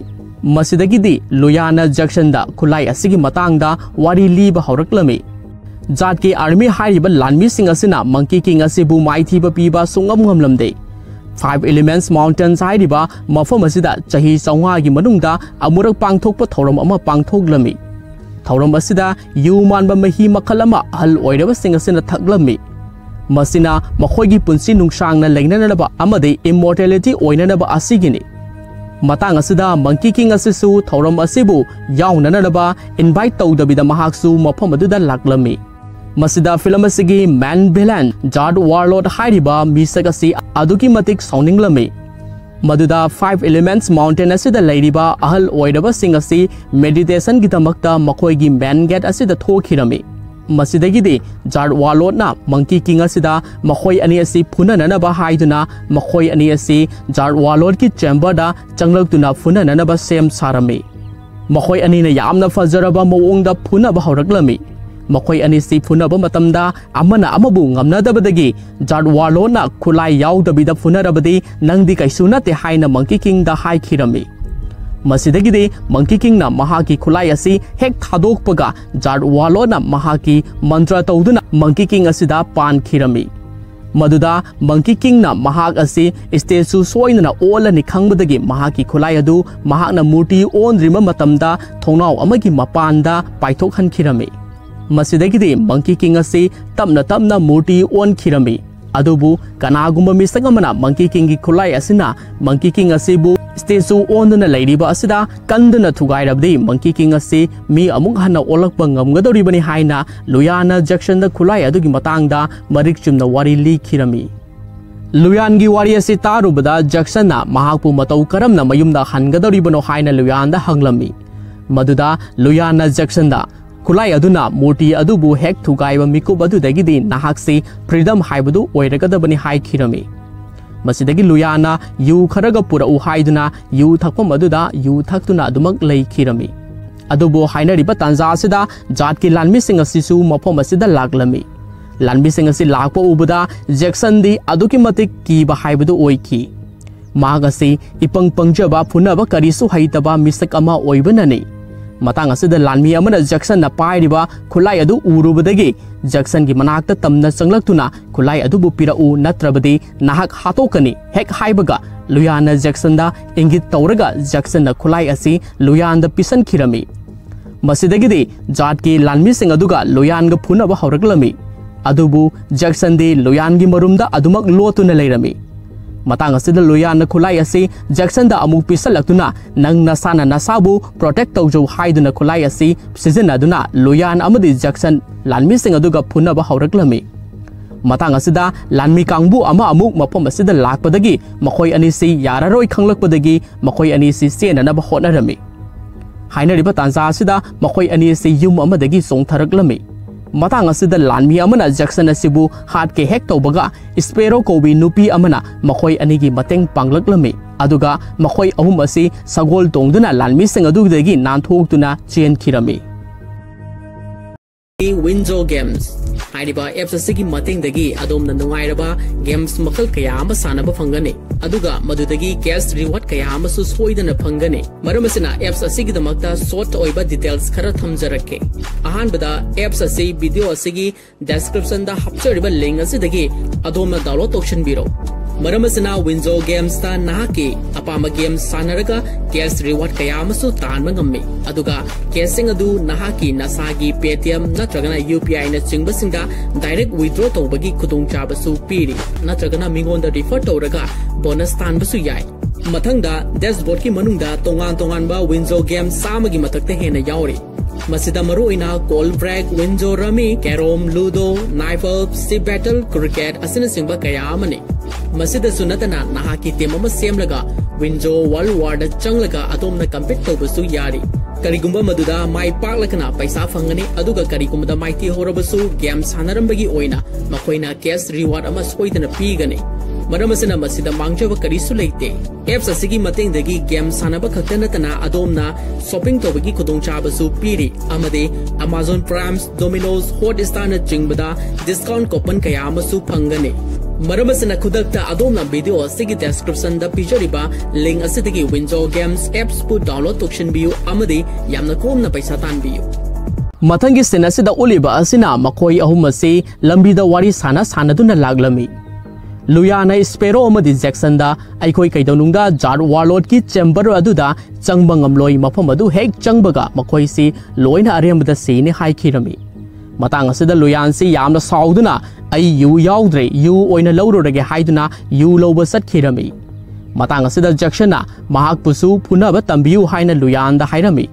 ꯃꯁꯤꯗꯒꯤꯗꯤ ꯂꯨꯌꯥꯟꯅ ꯖꯦꯛꯁꯟꯗ ꯈꯨꯠꯂꯥꯏ ꯑꯁꯤꯒꯤ ꯃꯇꯥꯡꯗ ꯋꯥꯔꯤ ꯂꯤꯕ ꯍꯧꯔꯛꯂꯝꯃꯤ꯫ ꯖꯥꯠꯀꯤ ꯑꯥꯔꯃꯤ ꯍꯥꯏꯔꯤꯕ ꯂꯥꯟꯃꯤꯁꯤꯡ ꯑꯁꯤꯅ ꯃꯪꯀꯤ ꯀꯤꯡ ꯑꯁꯤꯕꯨ ꯃꯥꯏꯊꯤꯕ ꯄꯤꯕ ꯁꯨꯡꯉꯝ ꯉꯝꯂꯝꯗꯦ꯫ Five Elements Mountains ꯍꯥꯏꯔꯤꯕ ꯃꯐꯝ ꯑꯁꯤꯗ ꯆꯍꯤ ꯆꯥꯝꯃꯉꯥꯒꯤ ꯃꯅꯨꯡꯗ ꯑꯃꯨꯔꯛ ꯄꯥꯡꯊꯣꯛꯄ ꯊꯧꯔꯝ ꯑꯃ ꯄꯥꯡꯊꯣꯛꯂꯝꯃꯤ꯫ ꯊꯧꯔꯝ ꯑꯁꯤꯗ ꯌꯨ ꯃꯥꯟꯕ ꯃꯍꯤ ꯃꯈꯜ ꯑꯃ ꯑꯍꯜ ꯑꯣꯏꯔꯕꯁꯤꯡ ꯑꯁꯤꯅ ꯊꯛꯂꯝꯃꯤ꯫ ꯃꯁꯤꯅ ꯃꯈꯣꯏꯒꯤ ꯄꯨꯟꯁꯤ ꯅꯨꯡꯁꯥꯡꯅ ꯂꯩꯅꯅꯕ ꯑꯃꯗꯤ ꯏꯝꯃꯣꯔꯇꯦꯂꯤꯇꯤ ꯑꯣꯏꯅꯅꯕ ꯑꯁꯤꯒꯤꯅꯤ꯫ ꯃꯇꯥꯡ ꯑꯁꯤꯗ ꯃꯪꯀꯤ ꯀꯤꯡ ꯑꯁꯤꯁꯨ ꯊꯧꯔꯝ ꯑꯁꯤꯕꯨ ꯌꯥꯎꯅꯅꯕ ꯏꯟꯚꯥꯏꯠ ꯇꯧꯗꯕꯤꯗ ꯃꯍꯥꯛꯁꯨ ꯃꯐꯝ ꯑꯗꯨꯗ ꯂꯥꯛꯂꯝꯃꯤ꯫ ꯃꯁꯤꯗ ꯐꯤꯂꯝ ꯑꯁꯤꯒꯤ ꯃꯦꯟ ꯚꯤꯂꯦꯟ ꯖꯥꯔꯠ ꯋꯥꯔꯂꯣꯠ ꯍꯥꯏꯔꯤꯕ ꯃꯤꯁꯛ ꯑꯁꯤ ꯑꯗꯨꯛꯀꯤ ꯃꯇꯤꯛ ꯁꯥꯎꯅꯤꯡꯂꯝꯃꯤ꯫ ꯃꯗꯨꯗ Five Elements Mountain ꯑꯁꯤꯗ ꯂꯩꯔꯤꯕ ꯑꯍꯜ ꯑꯣꯏꯔꯕꯁꯤꯡ ꯑꯁꯤ ꯃꯦꯗꯤꯇꯦꯁꯟꯒꯤꯗꯃꯛꯇ ꯃꯈꯣꯏꯒꯤ ꯃꯦꯟ ꯒꯦꯠ ꯑꯁꯤꯗ ꯊꯣꯛꯈꯤꯔꯝꯃꯤ꯫ ꯃꯁꯤꯗꯒꯤꯗꯤ ꯖꯥꯔꯠ ꯋꯥꯔꯂꯣꯠꯅ ꯃꯪꯀꯤ ꯀꯤꯡ ꯑꯁꯤꯗ ꯃꯈꯣꯏ ꯑꯅꯤ ꯑꯁꯤ ꯐꯨꯅꯅꯅꯕ ꯍꯥꯏꯗꯨꯅ ꯃꯈꯣꯏ ꯑꯅꯤ ꯑꯁꯤ ꯖꯥꯔꯠ ꯋꯥꯔꯂꯣꯠꯀꯤ ꯆꯦꯝꯕꯔꯗ ꯆꯪꯂꯛꯇꯨꯅ ꯐꯨꯅꯅꯅꯕ ꯁꯦꯝ ꯁꯥꯔꯝꯃꯤ꯫ ꯃꯈꯣꯏ ꯑꯅꯤꯅ ꯌꯥꯝꯅ ꯐꯖꯔꯕ ꯃꯑꯣꯡꯗ ꯐꯨꯅꯕ ꯍꯧꯔꯛꯂꯝꯃꯤ꯫ ꯃꯈꯣꯏ ꯑꯅꯤꯁꯤ ꯐꯨꯅꯕ ꯃꯇꯝꯗ ꯑꯃꯅ ꯑꯃꯕꯨ ꯉꯝꯅꯗꯕꯗꯒꯤ ꯖꯥꯔꯠ ꯋꯥꯔꯂꯣꯠꯅ ꯈꯨꯠꯂꯥꯏ ꯌꯥꯎꯗꯕꯤꯗ ꯐꯨꯅꯔꯕꯗꯤ ꯅꯪꯗꯤ ꯀꯩꯁꯨ ꯅꯠꯇꯦ ꯍꯥꯏꯅ ꯃꯪꯀꯤ ꯀꯤꯡꯗ ꯍꯥꯏꯈꯤꯔꯝꯃꯤ꯫ ꯃꯁꯤꯗꯒꯤꯗꯤ Monkey Kingꯅ ꯃꯍꯥꯛꯀꯤ ꯈꯨꯠꯂꯥꯏ ꯑꯁꯤ ꯍꯦꯛ ꯊꯥꯗꯣꯛꯄꯒ, Jade Warlordꯅ ꯃꯍꯥꯛꯀꯤ ꯃꯟꯇ꯭ꯔ ꯇꯧꯗꯨꯅ Monkey King ꯑꯁꯤꯗ ꯄꯥꯟꯈꯤꯔꯝꯃꯤ꯫ ꯃꯗꯨꯗ Monkey Kingꯅ ꯃꯍꯥꯛ ꯑꯁꯤ statue ꯁꯣꯏꯗꯅ ꯑꯣꯜꯂꯅꯤ ꯈꯪꯕꯗꯒꯤ ꯃꯍꯥꯛꯀꯤ ꯈꯨꯠꯂꯥꯏ ꯑꯗꯨ ꯃꯍꯥꯛꯅ ꯃꯨꯔꯇꯤ ꯑꯣꯟꯗ꯭ꯔꯤꯕ ꯃꯇꯝꯗ ꯊꯣꯡꯅꯥꯎ ꯑꯃꯒꯤ ꯃꯄꯥꯟꯗ ꯄꯥꯏꯊꯣꯛꯍꯟꯈꯤꯔꯝꯃꯤ꯫ ꯃꯁꯤꯗꯒꯤꯗꯤ Monkey King ꯑꯁꯤ ꯇꯞꯅ ꯇꯞꯅ ꯃꯨꯔꯇꯤ ꯑꯣꯟꯈꯤꯔꯝꯃꯤ꯫ ꯑꯗꯨꯕꯨ ꯀꯅꯥꯒꯨꯝꯕ ꯃꯤꯁꯛ ꯑꯃꯅ Monkey Kingꯒꯤ ꯈꯨꯠꯂꯥꯏ ꯑꯁꯤꯅ Monkey King ꯑꯁꯤꯕꯨ statue ꯑꯣꯟꯗꯨꯅ ꯂꯩꯔꯤꯕ ꯑꯁꯤꯗ ꯀꯟꯗꯨꯅ ꯊꯨꯒꯥꯏꯔꯕꯗꯤ Monkey King ꯑꯁꯤ ꯃꯤ ꯑꯃꯨꯛ ꯍꯟꯅ ꯑꯣꯜꯂꯛꯄ ꯉꯝꯒꯗꯧꯔꯤꯕꯅꯤ ꯍꯥꯏꯅ Luyanꯅ Jacksonꯗ ꯈꯨꯠꯂꯥꯏ ꯑꯗꯨꯒꯤ ꯃꯇꯥꯡꯗ ꯃꯔꯤꯛ ꯆꯨꯝꯅ ꯋꯥꯔꯤ ꯂꯤꯈꯤꯔꯝꯃꯤ꯫ Luyanꯒꯤ ꯋꯥꯔꯤ ꯑꯁꯤ ꯇꯥꯔꯨꯕꯗ Jacksonꯅ ꯃꯍꯥꯛꯄꯨ ꯃꯇꯧ ꯀꯔꯝꯅ ꯃꯌꯨꯝꯗ ꯍꯟꯒꯗꯧꯔꯤꯕꯅꯣ ꯍꯥꯏꯅ Luyanꯗ ꯍꯪꯂꯝꯃꯤ꯫ ꯃꯗꯨꯗ Luyanꯅ Jacksonꯗ ꯈꯨꯠꯂꯥꯏ ꯑꯗꯨꯅ ꯃꯨꯔꯇꯤ ꯑꯗꯨꯕꯨ ꯍꯦꯛ ꯊꯨꯒꯥꯏꯕ ꯃꯤꯀꯨꯞ ꯑꯗꯨꯗꯒꯤꯗꯤ ꯅꯍꯥꯛꯁꯤ freedom ꯍꯥꯏꯕꯗꯨ ꯑꯣꯏꯔꯒꯗꯕꯅꯤ ꯍꯥꯏꯈꯤꯔꯝꯃꯤ꯫ ꯃꯁꯤꯗꯒꯤ Luyanꯅ ꯌꯨ ꯈꯔꯒ ꯄꯨꯔꯛꯎ ꯍꯥꯏꯗꯨꯅ ꯌꯨ ꯊꯛꯐꯝ ꯑꯗꯨꯗ ꯌꯨ ꯊꯛꯇꯨꯅ ꯑꯗꯨꯃꯛ ꯂꯩꯈꯤꯔꯝꯃꯤ꯫ ꯑꯗꯨꯕꯨ ꯍꯥꯏꯅꯔꯤꯕ ꯇꯥꯟꯖꯥ ꯑꯁꯤꯗ Jadeꯀꯤ ꯂꯥꯟꯃꯤꯁꯤꯡ ꯑꯁꯤꯁꯨ ꯃꯐꯝ ꯑꯁꯤꯗ ꯂꯥꯛꯂꯝꯃꯤ꯫ ꯂꯥꯟꯃꯤꯁꯤꯡ ꯑꯁꯤ ꯂꯥꯛꯄ ꯎꯕꯗ Jacksonꯗꯤ ꯑꯗꯨꯛꯀꯤ ꯃꯇꯤꯛ ꯀꯤꯕ ꯍꯥꯏꯕꯗꯨ ꯑꯣꯏꯈꯤ꯫ ꯃꯍꯥꯛ ꯑꯁꯤ ꯏꯄꯪ ꯄꯪꯖꯕ, ꯐꯨꯅꯕ ꯀꯔꯤꯁꯨ ꯍꯩꯇꯕ ꯃꯤꯁꯛ ꯑꯃ ꯑꯣꯏꯕꯅꯅꯤ꯫ ꯃꯇꯥꯡ ꯑꯁꯤꯗ ꯂꯥꯟꯃꯤ ꯑꯃꯅ Jacksonꯅ ꯄꯥꯏꯔꯤꯕ ꯈꯨꯠꯂꯥꯏ ꯑꯗꯨ ꯎꯔꯨꯕꯗꯒꯤ Jacksonꯒꯤ ꯃꯅꯥꯛꯇ ꯇꯝꯅ ꯆꯪꯂꯛꯇꯨꯅ "ꯈꯨꯠꯂꯥꯏ ꯑꯗꯨꯕꯨ ꯄꯤꯔꯛꯎ, ꯅꯠꯇ꯭ꯔꯕꯗꯤ ꯅꯍꯥꯛ ꯍꯥꯠꯇꯣꯛꯀꯅꯤ" ꯍꯦꯛ ꯍꯥꯏꯕꯒ Luyanꯅ Jacksonꯗ ꯏꯪꯒꯤꯠ ꯇꯧꯔꯒ Jacksonꯅ ꯈꯨꯠꯂꯥꯏ ꯑꯁꯤ Luyanꯗ ꯄꯤꯁꯟꯈꯤꯔꯝꯃꯤ꯫ ꯃꯁꯤꯗꯒꯤꯗꯤ Jadeꯀꯤ ꯂꯥꯟꯃꯤꯁꯤꯡ ꯑꯗꯨꯒ Luyanꯒ ꯐꯨꯅꯕ ꯍꯧꯔꯛꯂꯝꯃꯤ꯫ ꯑꯗꯨꯕꯨ Jacksonꯗꯤ Luyanꯒꯤ ꯃꯔꯨꯝꯗ ꯑꯗꯨꯃꯛ ꯂꯣꯠꯇꯨꯅ ꯂꯩꯔꯝꯃꯤ꯫ ꯃꯇꯥꯡ ꯑꯁꯤꯗ Luyanꯅ ꯈꯨꯠꯂꯥꯏ ꯑꯁꯤ Jacksonꯗ ꯑꯃꯨꯛ ꯄꯤꯁꯜꯂꯛꯇꯨꯅ "ꯅꯪ ꯅꯁꯥꯅ ꯅꯁꯥꯕꯨ protect ꯇꯧꯖꯧ" ꯍꯥꯏꯗꯨꯅ ꯈꯨꯠꯂꯥꯏ ꯑꯁꯤ ꯁꯤꯖꯤꯟꯅꯗꯨꯅ Luyan ꯑꯃꯗꯤ Jackson ꯂꯥꯟꯃꯤꯁꯤꯡ ꯑꯗꯨꯒ ꯐꯨꯅꯕ ꯍꯧꯔꯛꯂꯝꯃꯤ꯫ ꯃꯇꯥꯡ ꯑꯁꯤꯗ ꯂꯥꯟꯃꯤ ꯀꯥꯡꯕꯨ ꯑꯃ ꯑꯃꯨꯛ ꯃꯐꯝ ꯑꯁꯤꯗ ꯂꯥꯛꯄꯗꯒꯤ ꯃꯈꯣꯏ ꯑꯅꯤꯁꯤ ꯌꯥꯔꯔꯣꯏ ꯈꯪꯂꯛꯄꯗꯒꯤ ꯃꯈꯣꯏ ꯑꯅꯤꯁꯤ ꯆꯦꯟꯅꯅꯕ ꯍꯣꯠꯅꯔꯝꯃꯤ꯫ ꯍꯥꯏꯅꯔꯤꯕ ꯇꯥꯟꯖꯥ ꯑꯁꯤꯗ ꯃꯈꯣꯏ ꯑꯅꯤ ꯑꯁꯤ ꯌꯨꯝ ꯑꯃꯗꯒꯤ ꯆꯣꯡꯊꯔꯛꯂꯝꯃꯤ꯫ ꯃꯇꯥꯡ ꯑꯁꯤꯗ ꯂꯥꯟꯃꯤ ꯑꯃꯅ Jackson ꯑꯁꯤꯕꯨ ꯍꯥꯠꯀꯦ ꯍꯦꯛ ꯇꯧꯕꯒ, Sparrow ꯀꯧꯕꯤ ꯅꯨꯄꯤ ꯑꯃꯅ ꯃꯈꯣꯏ ꯑꯅꯤꯒꯤ ꯃꯇꯦꯡ ꯄꯥꯡꯂꯛꯂꯝꯃꯤ, ꯑꯗꯨꯒ ꯃꯈꯣꯏ ꯑꯍꯨꯝ ꯑꯁꯤ ꯁꯒꯣꯜ ꯇꯣꯡꯗꯨꯅ ꯂꯥꯟꯃꯤꯁꯤꯡ ꯑꯗꯨꯗꯒꯤ ꯅꯥꯟꯊꯣꯛꯇꯨꯅ ꯆꯦꯟꯈꯤꯔꯝꯃꯤ꯫ Winzo Games ꯍꯥꯏꯔꯤꯕ ꯑꯦꯞꯁ ꯑꯁꯤꯒꯤ ꯃꯇꯦꯡꯗꯒꯤ ꯑꯗꯣꯝꯅ ꯅꯨꯡꯉꯥꯏꯔꯕ ꯒꯦꯝꯁ ꯃꯈꯜ ꯀꯌꯥ ꯑꯃ ꯁꯥꯟꯅꯕ ꯐꯪꯒꯅꯤ, ꯑꯗꯨꯒ ꯃꯗꯨꯗꯒꯤ ꯀꯦꯁ ꯔꯤꯋꯥꯔꯗ ꯀꯌꯥ ꯑꯃꯁꯨ ꯁꯣꯏꯗꯅ ꯐꯪꯒꯅꯤ꯫ ꯃꯔꯝ ꯑꯁꯤꯅ ꯑꯦꯞꯁ ꯑꯁꯤꯒꯤꯗꯃꯛꯇ ꯁꯣꯔꯠ ꯑꯣꯏꯕ ꯗꯤꯇꯦꯜꯁ ꯈꯔ ꯊꯝꯖꯔꯛꯀꯦ꯫ ꯑꯍꯥꯟꯕꯗ, ꯑꯦꯞꯁ ꯑꯁꯤ ꯚꯤꯗꯤꯑꯣ ꯑꯁꯤꯒꯤ ꯗꯦꯁꯀ꯭ꯔꯤꯞꯁꯟꯗ ꯍꯥꯞꯆꯔꯤꯕ ꯂꯤꯡ ꯑꯁꯤꯗꯒꯤ ꯑꯗꯣꯝꯅ ꯗꯥꯎꯟꯂꯣꯗ ꯇꯧꯁꯤꯟꯕꯤꯔꯣ꯫ ꯃꯔꯝ ꯑꯁꯤꯅ Winzo Gamesꯇ ꯅꯍꯥꯛꯀꯤ ꯑꯄꯥꯝꯕ ꯒꯦꯝ ꯁꯥꯟꯅꯔꯒ ꯀꯦꯁ ꯔꯤꯋꯥꯔꯗ ꯀꯌꯥ ꯑꯃꯁꯨ ꯇꯥꯟꯕ ꯉꯝꯃꯤ, ꯑꯗꯨꯒ ꯀꯦꯁꯁꯤꯡ ꯑꯗꯨ ꯅꯍꯥꯛꯀꯤ ꯅꯁꯥꯒꯤ Paytm ꯅꯠꯇ꯭ꯔꯒꯅ UPIꯅ ꯆꯤꯡꯕꯁꯤꯡꯗ ꯗꯥꯏꯔꯦꯛ ꯋꯤꯗ꯭ꯔꯣ ꯇꯧꯕꯒꯤ ꯈꯨꯗꯣꯡꯆꯥꯕꯁꯨ ꯄꯤꯔꯤ, ꯅꯠꯇ꯭ꯔꯒꯅ ꯃꯤꯉꯣꯟꯗ ꯔꯤꯐꯔ ꯇꯧꯔꯒ ꯕꯣꯅꯁ ꯇꯥꯟꯕꯁꯨ ꯌꯥꯏ꯫ ꯃꯊꯪꯗ, ꯗꯦꯁꯕꯣꯔꯗꯀꯤ ꯃꯅꯨꯡꯗ ꯇꯣꯉꯥꯟ ꯇꯣꯉꯥꯟꯕ Winzo Games ꯆꯥꯝꯃꯒꯤ ꯃꯊꯛꯇ ꯍꯦꯟꯅ ꯌꯥꯎꯔꯤ꯫ ꯃꯁꯤꯗ ꯃꯔꯨꯑꯣꯏꯅ Call Break, Winzo Rummy, Carrom, Ludo, Knife Up, Ship Battle, Cricket ꯑꯁꯤꯅꯆꯤꯡꯕ ꯀꯌꯥ ꯑꯃꯅꯤ꯫ ꯃꯁꯤꯗꯁꯨ ꯅꯠꯇꯅ, ꯅꯍꯥꯛꯀꯤ ꯇꯤꯝ ꯑꯃ ꯁꯦꯝꯂꯒ Winzo World Warꯗ ꯆꯪꯂꯒ ꯑꯗꯣꯝꯅ ꯀꯝꯄꯤꯠ ꯇꯧꯕꯁꯨ ꯌꯥꯔꯤ꯫ ꯀꯔꯤꯒꯨꯝꯕ ꯃꯗꯨꯗ ꯃꯥꯏ ꯄꯥꯛꯂꯒꯅ ꯄꯩꯁꯥ ꯐꯪꯒꯅꯤ, ꯑꯗꯨꯒ ꯀꯔꯤꯒꯨꯝꯕꯗ ꯃꯥꯏꯊꯤꯍꯧꯔꯕꯁꯨ, ꯒꯦꯝ ꯁꯥꯟꯅꯔꯝꯕꯒꯤ ꯑꯣꯏꯅ ꯃꯈꯣꯏꯅ ꯀꯦꯁ ꯔꯤꯋꯥꯔꯗ ꯑꯃ ꯁꯣꯏꯗꯅ ꯄꯤꯒꯅꯤ꯫ ꯃꯔꯝ ꯑꯁꯤꯅ, ꯃꯁꯤꯗ ꯃꯥꯡꯖꯕ ꯀꯔꯤꯁꯨ ꯂꯩꯇꯦ꯫ ꯑꯦꯞꯁ ꯑꯁꯤꯒꯤ ꯃꯇꯦꯡꯗꯒꯤ ꯒꯦꯝ ꯁꯥꯟꯅꯕ ꯈꯛꯇ ꯅꯠꯇꯅ, ꯑꯗꯣꯝꯅ ꯁꯣꯄꯤꯡ ꯇꯧꯕꯒꯤ ꯈꯨꯗꯣꯡꯆꯥꯕꯁꯨ ꯄꯤꯔꯤ, ꯑꯃꯗꯤ Amazon Prime, Domino's, Hotstarꯅ ꯆꯤꯡꯕꯗ ꯗꯤꯁꯀꯥꯎꯟ ꯀꯣꯄꯟ ꯀꯌꯥ ꯑꯃꯁꯨ ꯐꯪꯒꯅꯤ꯫ ꯃꯔꯝ ꯑꯁꯤꯅ, ꯈꯨꯗꯛꯇ ꯑꯗꯣꯝꯅ ꯚꯤꯗꯤꯑꯣ ꯑꯁꯤꯒꯤ ꯗꯦꯁꯀ꯭ꯔꯤꯞꯁꯟꯗ ꯄꯤꯖꯔꯤꯕ ꯂꯤꯡ ꯑꯁꯤꯗꯒꯤ Winzo Games ꯑꯦꯞꯁꯄꯨ ꯗꯥꯎꯟꯂꯣꯗ ꯇꯧꯁꯤꯟꯕꯤꯌꯨ ꯑꯃꯗꯤ ꯌꯥꯝꯅ ꯀꯣꯝꯅ ꯄꯩꯁꯥ ꯇꯥꯟꯕꯤꯌꯨ꯫ ꯃꯊꯪꯒꯤ ꯁꯤꯟ ꯑꯁꯤꯗ ꯎꯠꯂꯤꯕ ꯑꯁꯤꯅ ꯃꯈꯣꯏ ꯑꯍꯨꯝ ꯑꯁꯤ ꯂꯝꯕꯤꯗ ꯋꯥꯔꯤ ꯁꯥꯟꯅ ꯁꯥꯟꯅꯗꯨꯅ ꯂꯥꯛꯂꯝꯃꯤ꯫ ꯂꯨꯌꯥꯅ ꯁ꯭ꯄꯦꯔꯣ ꯑꯃꯗꯤ ꯖꯦꯛꯁꯟꯗ ꯑꯩꯈꯣꯏ ꯀꯩꯗꯧꯅꯨꯡꯗ ꯖꯥꯔꯠ ꯋꯥꯔꯂꯣꯔꯗꯀꯤ ꯆꯦꯝꯕꯔ ꯑꯗꯨꯗ ꯆꯪꯕ ꯉꯝꯂꯣꯏ, ꯃꯐꯝ ꯑꯗꯨ ꯍꯦꯛ ꯆꯪꯕꯒ ꯃꯈꯣꯏꯁꯤ ꯂꯣꯏꯅ ꯑꯔꯦꯝꯕꯗ ꯁꯤꯅꯤ ꯍꯥꯏꯈꯤꯔꯝꯃꯤ꯫ ꯃꯇꯥꯡ ꯑꯁꯤꯗ ꯂꯨꯌꯥꯟꯁꯤ ꯌꯥꯝꯅ ꯁꯥꯎꯗꯨꯅ, "ꯑꯩ ꯌꯨ ꯌꯥꯎꯗ꯭ꯔꯦ, ꯌꯨ ꯑꯣꯏꯅ ꯂꯧꯔꯨꯔꯒꯦ" ꯍꯥꯏꯗꯨꯅ ꯌꯨ ꯂꯧꯕ ꯆꯠꯈꯤꯔꯝꯃꯤ꯫ ꯃꯇꯥꯡ ꯑꯁꯤꯗ ꯖꯦꯛꯁꯟꯅ ꯃꯍꯥꯛꯄꯨꯁꯨ ꯐꯨꯅꯕ ꯇꯝꯕꯤꯌꯨ ꯍꯥꯏꯅ ꯂꯨꯌꯥꯟꯗ ꯍꯥꯏꯔꯝꯃꯤ꯫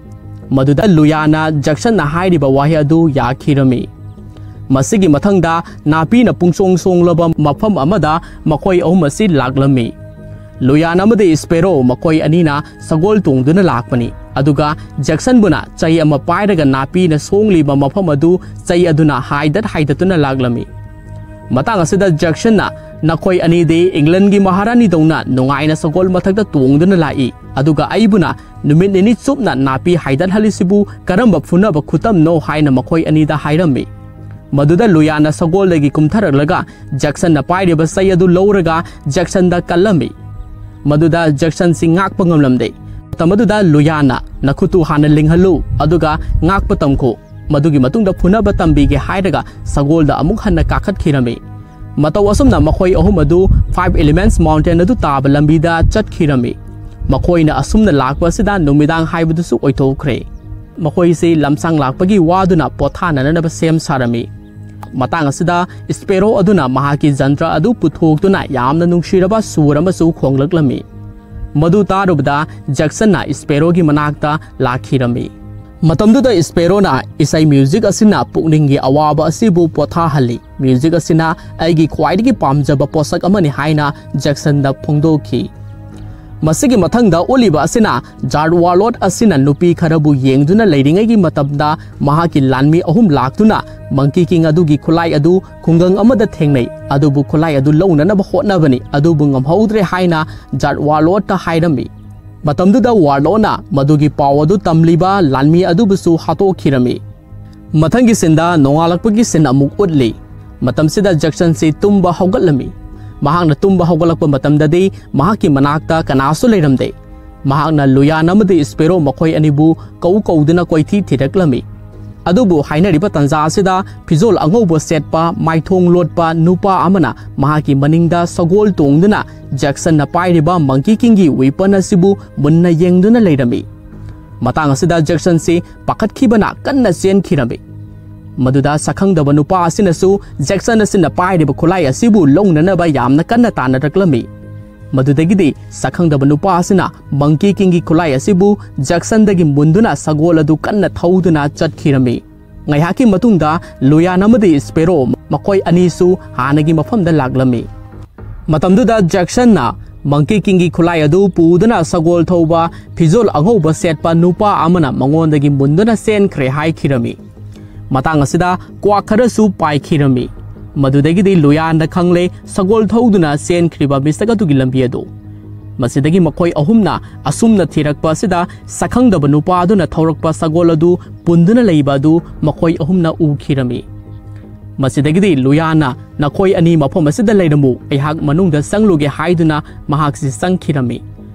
ꯃꯗꯨꯗ ꯂꯨꯌꯥꯅ ꯖꯦꯛꯁꯟꯅ ꯍꯥꯏꯔꯤꯕ ꯋꯥꯍꯩ ꯑꯗꯨ ꯌꯥꯈꯤꯔꯝꯃꯤ꯫ ꯃꯁꯤꯒꯤ ꯃꯊꯪꯗ ꯅꯥꯄꯤꯅ ꯄꯨꯡꯁꯣꯡ ꯁꯣꯡꯂꯕ ꯃꯐꯝ ꯑꯃꯗ ꯃꯈꯣꯏ ꯑꯍꯨꯝ ꯑꯁꯤ ꯂꯥꯛꯂꯝꯃꯤ꯫ ꯂꯨꯌꯥꯟ ꯑꯃꯗꯤ ꯁ꯭ꯄꯦꯔꯣ ꯃꯈꯣꯏ ꯑꯅꯤꯅ ꯁꯒꯣꯜ ꯇꯣꯡꯗꯨꯅ ꯂꯥꯛꯄꯅꯤ, ꯑꯗꯨꯒ ꯖꯦꯛꯁꯟꯕꯨꯅ ꯆꯩ ꯑꯃ ꯄꯥꯏꯔꯒ ꯅꯥꯄꯤꯅ ꯁꯣꯡꯂꯤꯕ ꯃꯐꯝ ꯑꯗꯨ ꯆꯩ ꯑꯗꯨꯅ ꯍꯥꯏꯗꯠ ꯍꯥꯏꯗꯠꯇꯨꯅ ꯂꯥꯛꯂꯝꯃꯤ꯫ ꯃꯇꯥꯡ ꯑꯁꯤꯗ ꯖꯦꯛꯁꯟꯅ, "ꯅꯈꯣꯏ ꯑꯅꯤꯗꯤ ꯏꯪꯂꯟꯒꯤ ꯃꯍꯥꯔꯥꯅꯤꯗꯧꯅ ꯅꯨꯡꯉꯥꯏꯅ ꯁꯒꯣꯜ ꯃꯊꯛꯇ ꯇꯣꯡꯗꯨꯅ ꯂꯥꯛꯏ, ꯑꯗꯨꯒ ꯑꯩꯕꯨꯅ ꯅꯨꯃꯤꯠ ꯅꯤꯅꯤ ꯆꯨꯞꯅ ꯅꯥꯄꯤ ꯍꯥꯏꯗꯠꯍꯜꯂꯤꯁꯤꯕꯨ ꯀꯔꯝꯕ ꯐꯨꯅꯕ ꯈꯨꯇꯝꯅꯣ?" ꯍꯥꯏꯅ ꯃꯈꯣꯏ ꯑꯅꯤꯗ ꯍꯥꯏꯔꯝꯃꯤ꯫ ꯃꯗꯨꯗ ꯂꯨꯌꯥꯅ ꯁꯒꯣꯜꯗꯒꯤ ꯀꯨꯝꯊꯔꯛꯂꯒ ꯖꯦꯛꯁꯟꯅ ꯄꯥꯏꯔꯤꯕ ꯆꯩ ꯑꯗꯨ ꯂꯧꯔꯒ ꯖꯦꯛꯁꯟꯗ ꯀꯜꯂꯝꯃꯤ꯫ ꯃꯗꯨꯗ ꯖꯦꯛꯁꯟꯁꯤ ꯉꯥꯛꯄ ꯉꯝꯂꯝꯗꯦ꯫ ꯃꯇꯝ ꯑꯗꯨꯗ ꯂꯨꯌꯥꯅ, "ꯅꯈꯨꯠꯇꯨ ꯍꯥꯟꯅ ꯂꯤꯡꯍꯜꯂꯨ, ꯑꯗꯨꯒ ꯉꯥꯛꯄ ꯇꯝꯈꯣ, ꯃꯗꯨꯒꯤ ꯃꯇꯨꯡꯗ ꯐꯨꯅꯕ ꯇꯝꯕꯤꯒꯦ" ꯍꯥꯏꯔꯒ ꯁꯒꯣꯜꯗ ꯑꯃꯨꯛ ꯍꯟꯅ ꯀꯥꯈꯠꯈꯤꯔꯝꯃꯤ꯫ ꯃꯇꯧ ꯑꯁꯨꯝꯅ ꯃꯈꯣꯏ ꯑꯍꯨꯝ ꯑꯗꯨ Five Elements Mountain ꯑꯗꯨ ꯇꯥꯕ ꯂꯝꯕꯤꯗ ꯆꯠꯈꯤꯔꯝꯃꯤ꯫ ꯃꯈꯣꯏꯅ ꯑꯁꯨꯝꯅ ꯂꯥꯛꯄ ꯑꯁꯤꯗ ꯅꯨꯃꯤꯗꯥꯡ ꯍꯥꯏꯕꯗꯨꯁꯨ ꯑꯣꯏꯊꯣꯛꯈ꯭ꯔꯦ꯫ ꯃꯈꯣꯏꯁꯤ ꯂꯝꯁꯥꯡ ꯂꯥꯛꯄꯒꯤ ꯋꯥꯗꯨꯅ ꯄꯣꯊꯥꯅꯅꯕ ꯁꯦꯝ ꯁꯥꯔꯝꯃꯤ꯫ ꯃꯇꯥꯡ ꯑꯁꯤꯗ ꯁ꯭ꯄꯦꯔꯣ ꯑꯗꯨꯅ ꯃꯍꯥꯛꯀꯤ ꯖꯟꯇ꯭ꯔ ꯑꯗꯨ ꯄꯨꯊꯣꯛꯇꯨꯅ ꯌꯥꯝꯅ ꯅꯨꯡꯁꯤꯔꯕ ꯁꯨꯔ ꯑꯃꯁꯨ ꯈꯣꯡꯂꯛꯂꯝꯃꯤ꯫ ꯃꯗꯨ ꯇꯥꯔꯨꯕꯗ ꯖꯦꯛꯁꯟꯅ ꯁ꯭ꯄꯦꯔꯣꯒꯤ ꯃꯅꯥꯛꯇ ꯂꯥꯛꯈꯤꯔꯝꯃꯤ꯫ ꯃꯇꯝꯗꯨꯗ ꯁ꯭ꯄꯦꯔꯣꯅ, "ꯏꯁꯩ ꯃ꯭ꯌꯨꯖꯤꯛ ꯑꯁꯤꯅ ꯄꯨꯛꯅꯤꯡꯒꯤ ꯑꯋꯥꯕ ꯑꯁꯤꯕꯨ ꯄꯣꯊꯥꯍꯜꯂꯤ꯫ ꯃ꯭ꯌꯨꯖꯤꯛ ꯑꯁꯤꯅ ꯑꯩꯒꯤ ꯈ꯭ꯋꯥꯏꯗꯒꯤ ꯄꯥꯝꯖꯕ ꯄꯣꯠꯁꯛ ꯑꯃꯅꯤ" ꯍꯥꯏꯅ ꯖꯦꯛꯁꯟꯗ ꯐꯣꯡꯗꯣꯛꯈꯤ꯫ ꯃꯁꯤꯒꯤ ꯃꯊꯪꯗ ꯎꯠꯂꯤꯕ ꯑꯁꯤꯅ ꯖꯥꯔꯠ ꯋꯥꯔꯂꯣꯠ ꯑꯁꯤꯅ ꯅꯨꯄꯤ ꯈꯔꯕꯨ ꯌꯦꯡꯗꯨꯅ ꯂꯩꯔꯤꯉꯩꯒꯤ ꯃꯇꯝꯗ ꯃꯍꯥꯛꯀꯤ ꯂꯥꯟꯃꯤ ꯑꯍꯨꯝ ꯂꯥꯛꯇꯨꯅ ꯃꯪꯀꯤ ꯀꯤꯡ ꯑꯗꯨꯒꯤ ꯈꯨꯠꯂꯥꯏ ꯑꯗꯨ ꯈꯨꯡꯒꯪ ꯑꯃꯗ ꯊꯦꯡꯅꯩ, ꯑꯗꯨꯕꯨ ꯈꯨꯠꯂꯥꯏ ꯑꯗꯨ ꯂꯧꯅꯅꯕ ꯍꯣꯠꯅꯕꯅꯤ, ꯑꯗꯨꯕꯨ ꯉꯝꯍꯧꯗ꯭ꯔꯦ ꯍꯥꯏꯅ ꯖꯥꯔꯠ ꯋꯥꯔꯂꯣꯠꯇ ꯍꯥꯏꯔꯝꯃꯤ꯫ ꯃꯇꯝꯗꯨꯗ ꯋꯥꯔꯂꯣꯠꯅ ꯃꯗꯨꯒꯤ ꯄꯥꯎ ꯑꯗꯨ ꯇꯝꯂꯤꯕ ꯂꯥꯟꯃꯤ ꯑꯗꯨꯕꯨꯁꯨ ꯍꯥꯠꯇꯣꯛꯈꯤꯔꯝꯃꯤ꯫ ꯃꯊꯪꯒꯤ ꯁꯤꯟꯗ ꯅꯣꯡꯉꯥꯜꯂꯛꯄꯒꯤ ꯁꯤꯟ ꯑꯃꯨꯛ ꯎꯠꯂꯤ꯫ ꯃꯇꯝꯁꯤꯗ ꯖꯦꯛꯁꯟꯁꯤ ꯇꯨꯝꯕ ꯍꯧꯒꯠꯂꯝꯃꯤ꯫ ꯃꯍꯥꯛꯅ ꯇꯨꯝꯕ ꯍꯧꯒꯠꯂꯛꯄ ꯃꯇꯝꯗꯗꯤ ꯃꯍꯥꯛꯀꯤ ꯃꯅꯥꯛꯇ ꯀꯅꯥꯁꯨ ꯂꯩꯔꯝꯗꯦ꯫ ꯃꯍꯥꯛꯅ ꯂꯨꯌꯥꯟ ꯑꯃꯗꯤ ꯁ꯭ꯄꯦꯔꯣ ꯃꯈꯣꯏ ꯑꯅꯤꯕꯨ ꯀꯧ ꯀꯧꯗꯨꯅ ꯀꯣꯏꯊꯤ ꯊꯤꯔꯛꯂꯝꯃꯤ꯫ ꯑꯗꯨꯕꯨ ꯍꯥꯏꯅꯔꯤꯕ ꯇꯥꯟꯖꯥ ꯑꯁꯤꯗ ꯐꯤꯖꯣꯜ ꯑꯉꯧꯕ ꯁꯦꯠꯄ, ꯃꯥꯏꯊꯣꯡ ꯂꯣꯠꯄ ꯅꯨꯄꯥ ꯑꯃꯅ ꯃꯍꯥꯛꯀꯤ ꯃꯅꯤꯡꯗ ꯁꯒꯣꯜ ꯇꯣꯡꯗꯨꯅ ꯖꯦꯛꯁꯟꯅ ꯄꯥꯏꯔꯤꯕ ꯃꯪꯀꯤ ꯀꯤꯡꯒꯤ ꯋꯦꯄꯟ ꯑꯁꯤꯕꯨ ꯃꯨꯟꯅ ꯌꯦꯡꯗꯨꯅ ꯂꯩꯔꯝꯃꯤ꯫ ꯃꯇꯥꯡ ꯑꯁꯤꯗ ꯖꯦꯛꯁꯟꯁꯤ ꯄꯥꯈꯠꯈꯤꯕꯅ ꯀꯟꯅ ꯆꯦꯟꯈꯤꯔꯝꯃꯤ꯫ ꯃꯗꯨꯗ ꯁꯛꯈꯪꯗꯕ ꯅꯨꯄꯥ ꯑꯁꯤꯅꯁꯨ ꯖꯦꯛꯁꯟ ꯑꯁꯤꯅ ꯄꯥꯏꯔꯤꯕ ꯈꯨꯠꯂꯥꯏ ꯑꯁꯤꯕꯨ ꯂꯧꯅꯅꯕ ꯌꯥꯝꯅ ꯀꯟꯅ ꯇꯥꯟꯅꯔꯛꯂꯝꯃꯤ꯫ ꯃꯗꯨꯗꯒꯤꯗꯤ ꯁꯛꯈꯪꯗꯕ ꯅꯨꯄꯥ ꯑꯁꯤꯅ ꯃꯪꯀꯤ ꯀꯤꯡꯒꯤ ꯈꯨꯠꯂꯥꯏ ꯑꯁꯤꯕꯨ ꯖꯦꯛꯁꯟꯗꯒꯤ ꯃꯨꯟꯗꯨꯅ ꯁꯒꯣꯜ ꯑꯗꯨ ꯀꯟꯅ ꯊꯧꯗꯨꯅ ꯆꯠꯈꯤꯔꯝꯃꯤ꯫ ꯉꯥꯏꯍꯥꯛꯀꯤ ꯃꯇꯨꯡꯗ ꯂꯨꯌꯥꯟ ꯑꯃꯗꯤ ꯁ꯭ꯄꯦꯔꯣ ꯃꯈꯣꯏ ꯑꯅꯤꯁꯨ ꯍꯥꯟꯅꯒꯤ ꯃꯐꯝꯗ ꯂꯥꯛꯂꯝꯃꯤ꯫ ꯃꯇꯝꯗꯨꯗ ꯖꯦꯛꯁꯟꯅ ꯃꯪꯀꯤ ꯀꯤꯡꯒꯤ ꯈꯨꯠꯂꯥꯏ ꯑꯗꯨ ꯄꯨꯗꯨꯅ ꯁꯒꯣꯜ ꯊꯧꯕ ꯐꯤꯖꯣꯜ ꯑꯉꯧꯕ ꯁꯦꯠꯄ ꯅꯨꯄꯥ ꯑꯃꯅ ꯃꯉꯣꯟꯗꯒꯤ ꯃꯨꯟꯗꯨꯅ ꯆꯦꯟꯈ꯭ꯔꯦ ꯍꯥꯏꯈꯤꯔꯝꯃꯤ꯫ ꯃꯇꯥꯡ ꯑꯁꯤꯗ ꯀ꯭ꯋꯥꯛ ꯈꯔꯁꯨ ꯄꯥꯏꯈꯤꯔꯝꯃꯤ꯫ ꯃꯗꯨꯗꯒꯤꯗꯤ ꯂꯨꯌꯥꯟꯗ ꯈꯪꯂꯦ ꯁꯒꯣꯜ ꯊꯧꯗꯨꯅ ꯆꯦꯟꯈ꯭ꯔꯤꯕ ꯃꯤꯁꯛ ꯑꯗꯨꯒꯤ ꯂꯝꯕꯤ ꯑꯗꯨ꯫ ꯃꯁꯤꯗꯒꯤ ꯃꯈꯣꯏ ꯑꯍꯨꯝꯅ ꯑꯁꯨꯝꯅ ꯊꯤꯔꯛꯄ ꯑꯁꯤꯗ ꯁꯛꯈꯪꯗꯕ ꯅꯨꯄꯥ ꯑꯗꯨꯅ ꯊꯧꯔꯛꯄ ꯁꯒꯣꯜ ꯑꯗꯨ ꯄꯨꯟꯗꯨꯅ ꯂꯩꯕ ꯑꯗꯨ ꯃꯈꯣꯏ ꯑꯍꯨꯝꯅ ꯎꯈꯤꯔꯝꯃꯤ꯫ ꯃꯁꯤꯗꯒꯤꯗꯤ ꯂꯨꯌꯥꯟꯅ "ꯅꯈꯣꯏ ꯑꯅꯤ ꯃꯐꯝ ꯑꯁꯤꯗ ꯂꯩꯔꯝꯃꯨ, ꯑꯩꯍꯥꯛ ꯃꯅꯨꯡꯗ ꯆꯪꯂꯨꯒꯦ" ꯍꯥꯏꯗꯨꯅ ꯃꯍꯥꯛꯁꯤ ꯆꯪꯈꯤꯔꯝꯃꯤ꯫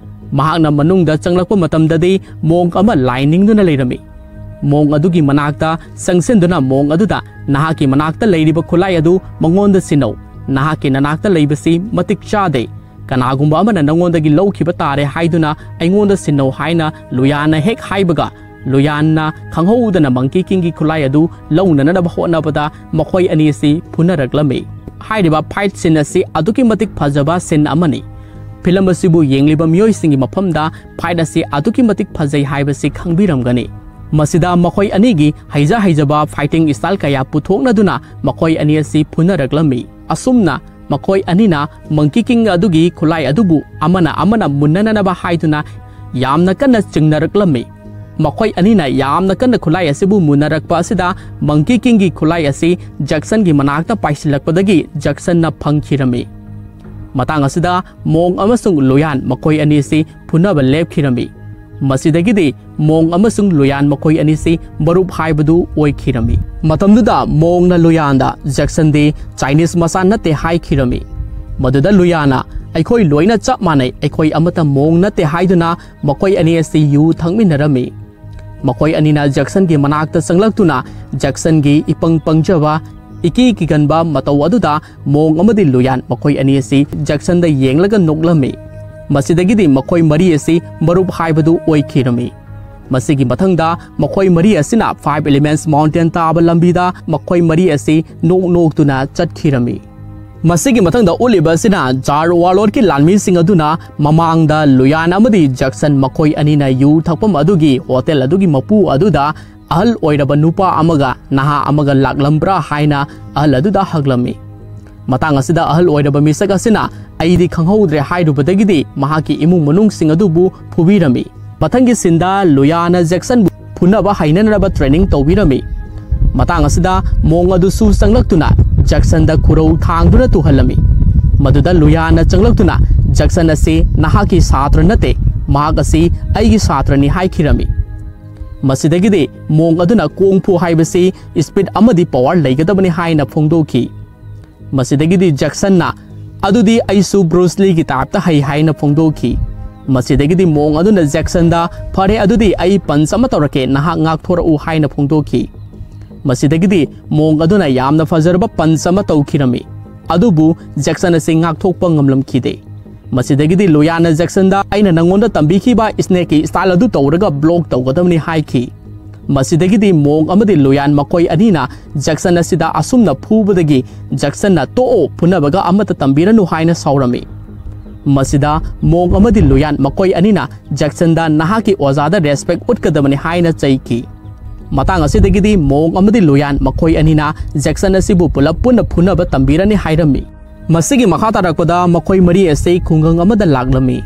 ꯃꯍꯥꯛꯅ ꯃꯅꯨꯡꯗ ꯆꯪꯂꯛꯄ ꯃꯇꯝꯗꯗꯤ ꯃꯣꯡ ꯑꯃ ꯂꯥꯏ ꯅꯤꯡꯗꯨꯅ ꯂꯩꯔꯝꯃꯤ꯫ ꯃꯣꯡ ꯑꯗꯨꯒꯤ ꯃꯅꯥꯛꯇ ꯆꯪꯁꯤꯟꯗꯨꯅ ꯃꯣꯡ ꯑꯗꯨꯗ "ꯅꯍꯥꯛꯀꯤ ꯃꯅꯥꯛꯇ ꯂꯩꯔꯤꯕ ꯈꯨꯠꯂꯥꯏ ꯑꯗꯨ ꯃꯉꯣꯟꯗ ꯁꯤꯟꯅꯧ꯫ ꯅꯍꯥꯛꯀꯤ ꯅꯅꯥꯛꯇ ꯂꯩꯕꯁꯤ ꯃꯇꯤꯛ ꯆꯥꯗꯦ꯫ ꯀꯅꯥꯒꯨꯝꯕ ꯑꯃꯅ ꯅꯉꯣꯟꯗꯒꯤ ꯂꯧꯈꯤꯕ ꯇꯥꯔꯦ ꯍꯥꯏꯗꯨꯅ ꯑꯩꯉꯣꯟꯗ ꯁꯤꯟꯅꯧ" ꯍꯥꯏꯅ ꯂꯨꯌꯥꯟꯅ ꯍꯦꯛ ꯍꯥꯏꯕꯒ, ꯂꯨꯌꯥꯟꯅ ꯈꯪꯍꯧꯗꯅ ꯃꯪꯀꯤ ꯀꯤꯡꯒꯤ ꯈꯨꯠꯂꯥꯏ ꯑꯗꯨ ꯂꯧꯅꯅꯕ ꯍꯣꯠꯅꯕꯗ ꯃꯈꯣꯏ ꯑꯅꯤ ꯑꯁꯤ ꯐꯨꯅꯔꯛꯂꯝꯃꯤ꯫ ꯍꯥꯏꯔꯤꯕ ꯐꯥꯏꯠ ꯁꯤꯟ ꯑꯁꯤ ꯑꯗꯨꯛꯀꯤ ꯃꯇꯤꯛ ꯐꯖꯕ ꯁꯤꯟ ꯑꯃꯅꯤ꯫ ꯐꯤꯂꯝ ꯑꯁꯤꯕꯨ ꯌꯦꯡꯂꯤꯕ ꯃꯤꯑꯣꯏꯁꯤꯡꯒꯤ ꯃꯐꯝꯗ ꯐꯥꯏꯠ ꯑꯁꯤ ꯑꯗꯨꯛꯀꯤ ꯃꯇꯤꯛ ꯐꯖꯩ ꯍꯥꯏꯕꯁꯤ ꯈꯪꯕꯤꯔꯝꯒꯅꯤ꯫ ꯃꯁꯤꯗ ꯃꯈꯣꯏ ꯑꯅꯤꯒꯤ ꯍꯩꯖ ꯍꯩꯖꯕ ꯐꯥꯏꯇꯤꯡ ꯁ꯭ꯇꯥꯏꯜ ꯀꯌꯥ ꯄꯨꯊꯣꯛꯅꯗꯨꯅ ꯃꯈꯣꯏ ꯑꯅꯤ ꯑꯁꯤ ꯐꯨꯅꯔꯛꯂꯝꯃꯤ꯫ ꯑꯁꯨꯝꯅ ꯃꯈꯣꯏ ꯑꯅꯤꯅ ꯃꯪꯀꯤ ꯀꯤꯡ ꯑꯗꯨꯒꯤ ꯈꯨꯠꯂꯥꯏ ꯑꯗꯨꯕꯨ ꯑꯃꯅ ꯑꯃꯅ ꯃꯨꯟꯅꯅꯅꯕ ꯍꯥꯏꯗꯨꯅ ꯌꯥꯝꯅ ꯀꯟꯅ ꯆꯤꯡꯅꯔꯛꯂꯝꯃꯤ꯫ ꯃꯈꯣꯏ ꯑꯅꯤꯅ ꯌꯥꯝꯅ ꯀꯟꯅ ꯈꯨꯠꯂꯥꯏ ꯑꯁꯤꯕꯨ ꯃꯨꯟꯅꯔꯛꯄ ꯑꯁꯤꯗ ꯃꯪꯀꯤ ꯀꯤꯡꯒꯤ ꯈꯨꯠꯂꯥꯏ ꯑꯁꯤ ꯖꯦꯛꯁꯟꯒꯤ ꯃꯅꯥꯛꯇ ꯄꯥꯏꯁꯤꯜꯂꯛꯄꯗꯒꯤ ꯖꯦꯛꯁꯟꯅ ꯐꯪꯈꯤꯔꯝꯃꯤ꯫ ꯃꯇꯥꯡ ꯑꯁꯤꯗ ꯃꯣꯡ ꯑꯃꯁꯨꯡ ꯂꯨꯌꯥꯟ ꯃꯈꯣꯏ ꯑꯅꯤꯁꯤ ꯐꯨꯅꯕ ꯂꯦꯞꯈꯤꯔꯝꯃꯤ꯫ ꯃꯁꯤꯗꯒꯤꯗꯤ ꯃꯣꯡ ꯑꯃꯁꯨꯡ ꯂꯨꯌꯥꯟ ꯃꯈꯣꯏ ꯑꯅꯤꯁꯤ ꯃꯔꯨꯞ ꯍꯥꯏꯕꯗꯨ ꯑꯣꯏꯈꯤꯔꯝꯃꯤ꯫ ꯃꯇꯝꯗꯨꯗ ꯃꯣꯡꯅ ꯂꯨꯌꯥꯟꯗ "ꯖꯦꯛꯁꯟꯗꯤ ꯆꯥꯏꯅꯤꯁ ꯃꯆꯥ ꯅꯠꯇꯦ" ꯍꯥꯏꯈꯤꯔꯝꯃꯤ꯫ ꯃꯗꯨꯗ ꯂꯨꯌꯥꯟꯅ "ꯑꯩꯈꯣꯏ ꯂꯣꯏꯅ ꯆꯞ ꯃꯥꯟꯅꯩ, ꯑꯩꯈꯣꯏ ꯑꯃꯠꯇ ꯃꯣꯡ ꯅꯠꯇꯦ" ꯍꯥꯏꯗꯨꯅ ꯃꯈꯣꯏ ꯑꯅꯤ ꯑꯁꯤ ꯌꯨ ꯊꯛꯃꯤꯟꯅꯔꯝꯃꯤ꯫ ꯃꯈꯣꯏ ꯑꯅꯤꯅ ꯖꯦꯛꯁꯟꯒꯤ ꯃꯅꯥꯛꯇ ꯆꯪꯂꯛꯇꯨꯅ ꯖꯦꯛꯁꯟꯒꯤ ꯏꯄꯪ ꯄꯪꯖꯕ, ꯏꯀꯤ ꯀꯤꯒꯟꯕ ꯃꯇꯧ ꯑꯗꯨꯗ ꯃꯣꯡ ꯑꯃꯗꯤ ꯂꯨꯌꯥꯟ ꯃꯈꯣꯏ ꯑꯅꯤ ꯑꯁꯤ ꯖꯦꯛꯁꯟꯗ ꯌꯦꯡꯂꯒ ꯅꯣꯛꯂꯝꯃꯤ꯫ ꯃꯁꯤꯗꯒꯤꯗꯤ ꯃꯈꯣꯏ ꯃꯔꯤ ꯑꯁꯤ ꯃꯔꯨꯞ ꯍꯥꯏꯕꯗꯨ ꯑꯣꯏꯈꯤꯔꯝꯃꯤ꯫ ꯃꯁꯤꯒꯤ ꯃꯊꯪꯗ ꯃꯈꯣꯏ ꯃꯔꯤ ꯑꯁꯤꯅ Five Elements Mountain ꯇꯥꯕ ꯂꯝꯕꯤꯗ ꯃꯈꯣꯏ ꯃꯔꯤ ꯑꯁꯤ ꯅꯣꯛ ꯅꯣꯛꯇꯨꯅ ꯆꯠꯈꯤꯔꯝꯃꯤ꯫ ꯃꯁꯤꯒꯤ ꯃꯊꯪꯗ ꯎꯠꯂꯤꯕ ꯑꯁꯤꯅ ꯖꯥꯔ ꯋꯥꯔꯂꯣꯠꯀꯤ ꯂꯥꯟꯃꯤꯁꯤꯡ ꯑꯗꯨꯅ ꯃꯃꯥꯡꯗ ꯂꯨꯌꯥꯟ ꯑꯃꯗꯤ ꯖꯦꯛꯁꯟ ꯃꯈꯣꯏ ꯑꯅꯤꯅ ꯌꯨ ꯊꯛꯐꯝ ꯑꯗꯨꯒꯤ ꯍꯣꯇꯦꯜ ꯑꯗꯨꯒꯤ ꯃꯄꯨ ꯑꯗꯨꯗ ꯑꯍꯜ ꯑꯣꯏꯔꯕ ꯅꯨꯄꯥ ꯑꯃꯒ ꯅꯍꯥ ꯑꯃꯒ ꯂꯥꯛꯂꯝꯕ꯭ꯔꯥ ꯍꯥꯏꯅ ꯑꯍꯜ ꯑꯗꯨꯗ ꯍꯪꯂꯝꯃꯤ꯫ ꯃꯇꯥꯡ ꯑꯁꯤꯗ ꯑꯍꯜ ꯑꯣꯏꯔꯕ ꯃꯤꯁꯛ ꯑꯁꯤꯅ "ꯑꯩꯗꯤ ꯈꯪꯍꯧꯗ꯭ꯔꯦ" ꯍꯥꯏꯔꯨꯕꯗꯒꯤꯗꯤ ꯃꯍꯥꯛꯀꯤ ꯏꯃꯨꯡ ꯃꯅꯨꯡꯁꯤꯡ ꯑꯗꯨꯕꯨ ꯐꯨꯕꯤꯔꯝꯃꯤ꯫ ꯃꯊꯪꯒꯤ ꯁꯤꯟꯗ ꯂꯨꯌꯥꯅ ꯖꯦꯛꯁꯟꯕꯨ ꯐꯨꯅꯕ ꯍꯩꯅꯅꯕ ꯇ꯭ꯔꯦꯅꯤꯡ ꯇꯧꯕꯤꯔꯝꯃꯤ꯫ ꯃꯇꯥꯡ ꯑꯁꯤꯗ ꯃꯣꯡ ꯑꯗꯨꯁꯨ ꯆꯪꯂꯛꯇꯨꯅ ꯖꯦꯛꯁꯟꯗ ꯈꯨꯔꯧ ꯊꯥꯡꯗꯨꯅ ꯇꯨꯍꯜꯂꯝꯃꯤ꯫ ꯃꯗꯨꯗ ꯂꯨꯌꯥꯟꯅ ꯆꯪꯂꯛꯇꯨꯅ, "ꯖꯦꯛꯁꯟ ꯑꯁꯤ ꯅꯍꯥꯛꯀꯤ ꯁꯥꯇ꯭ꯔ ꯅꯠꯇꯦ, ꯃꯍꯥꯛ ꯑꯁꯤ ꯑꯩꯒꯤ ꯁꯥꯇ꯭ꯔꯅꯤ" ꯍꯥꯏꯈꯤꯔꯝꯃꯤ꯫ ꯃꯁꯤꯗꯒꯤꯗꯤ ꯃꯣꯡ ꯑꯗꯨꯅ ꯀꯣꯡ ꯐꯨ ꯍꯥꯏꯕꯁꯤ speed ꯑꯃꯗꯤ power ꯂꯩꯒꯗꯕꯅꯤ ꯍꯥꯏꯅ ꯐꯣꯡꯗꯣꯛꯈꯤ꯫ ꯃꯁꯤꯗꯒꯤꯗꯤ ꯖꯦꯛꯁꯟꯅ, "ꯑꯗꯨꯗꯤ ꯑꯩꯁꯨ ꯕ꯭ꯔꯨꯁ ꯂꯤꯒꯤ typeꯇ ꯍꯩ" ꯍꯥꯏꯅ ꯐꯣꯡꯗꯣꯛꯈꯤ꯫ ꯃꯁꯤꯗꯒꯤꯗꯤ ꯃꯣꯡ ꯑꯗꯨꯅ ꯖꯦꯛꯁꯟꯗ, "ꯐꯔꯦ, ꯑꯗꯨꯗꯤ ꯑꯩ punch ꯑꯃ ꯇꯧꯔꯛꯀꯦ, ꯅꯍꯥꯛ ꯉꯥꯛꯊꯣꯔꯛꯎ" ꯍꯥꯏꯅ ꯐꯣꯡꯗꯣꯛꯈꯤ꯫ ꯃꯁꯤꯗꯒꯤꯗꯤ ꯃꯣꯡ ꯑꯗꯨꯅ ꯌꯥꯝꯅ ꯐꯖꯔꯕ punch ꯑꯃ ꯇꯧꯈꯤꯔꯝꯃꯤ꯫ ꯑꯗꯨꯕꯨ ꯖꯦꯛꯁꯟ ꯑꯁꯤ ꯉꯥꯛꯊꯣꯛꯄ ꯉꯝꯂꯝꯈꯤꯗꯦ꯫ ꯃꯁꯤꯗꯒꯤꯗꯤ ꯂꯨꯌꯥꯟꯅ ꯖꯦꯛꯁꯟꯗ, "ꯑꯩꯅ ꯅꯪꯉꯣꯟꯗ ꯇꯝꯕꯤꯈꯤꯕ snakeꯀꯤ style ꯑꯗꯨ ꯇꯧꯔꯒ block ꯇꯧꯒꯗꯕꯅꯤ" ꯍꯥꯏꯈꯤ꯫ ꯃꯁꯤꯗꯒꯤꯗꯤ ꯃꯣꯡ ꯑꯃꯗꯤ ꯂꯨꯌꯥꯟ ꯃꯈꯣꯏ ꯑꯅꯤꯅ ꯖꯦꯛꯁꯟ ꯑꯁꯤꯗ ꯑꯁꯨꯝꯅ ꯐꯨꯕꯗꯒꯤ ꯖꯦꯛꯁꯟꯅ, "ꯇꯣꯛꯑꯣ, ꯐꯨꯅꯕꯒ ꯑꯃꯠꯇ ꯇꯝꯕꯤꯔꯅꯨ" ꯍꯥꯏꯅ ꯁꯥꯎꯔꯝꯃꯤ꯫ ꯃꯁꯤꯗ ꯃꯣꯡ ꯑꯃꯗꯤ ꯂꯨꯌꯥꯟ ꯃꯈꯣꯏ ꯑꯅꯤꯅ ꯖꯦꯛꯁꯟꯗ, "ꯅꯍꯥꯛꯀꯤ ꯑꯣꯖꯥꯗ respect ꯎꯠꯀꯗꯕꯅꯤ" ꯍꯥꯏꯅ ꯆꯩꯈꯤ꯫ ꯃꯇꯥꯡ ꯑꯁꯤꯗꯒꯤꯗꯤ ꯃꯣꯡ ꯑꯃꯗꯤ ꯂꯨꯌꯥꯟ ꯃꯈꯣꯏ ꯑꯅꯤꯅ ꯖꯦꯛꯁꯟ ꯑꯁꯤꯕꯨ ꯄꯨꯂꯞ ꯄꯨꯟꯅ ꯐꯨꯅꯕ ꯇꯝꯕꯤꯔꯅꯤ ꯍꯥꯏꯔꯝꯃꯤ꯫ ꯃꯁꯤꯒꯤ ꯃꯈꯥ ꯇꯥꯔꯛꯄꯗ ꯃꯈꯣꯏ ꯃꯔꯤ ꯑꯁꯤ ꯈꯨꯡꯒꯪ ꯑꯃꯗ ꯂꯥꯛꯂꯝꯃꯤ꯫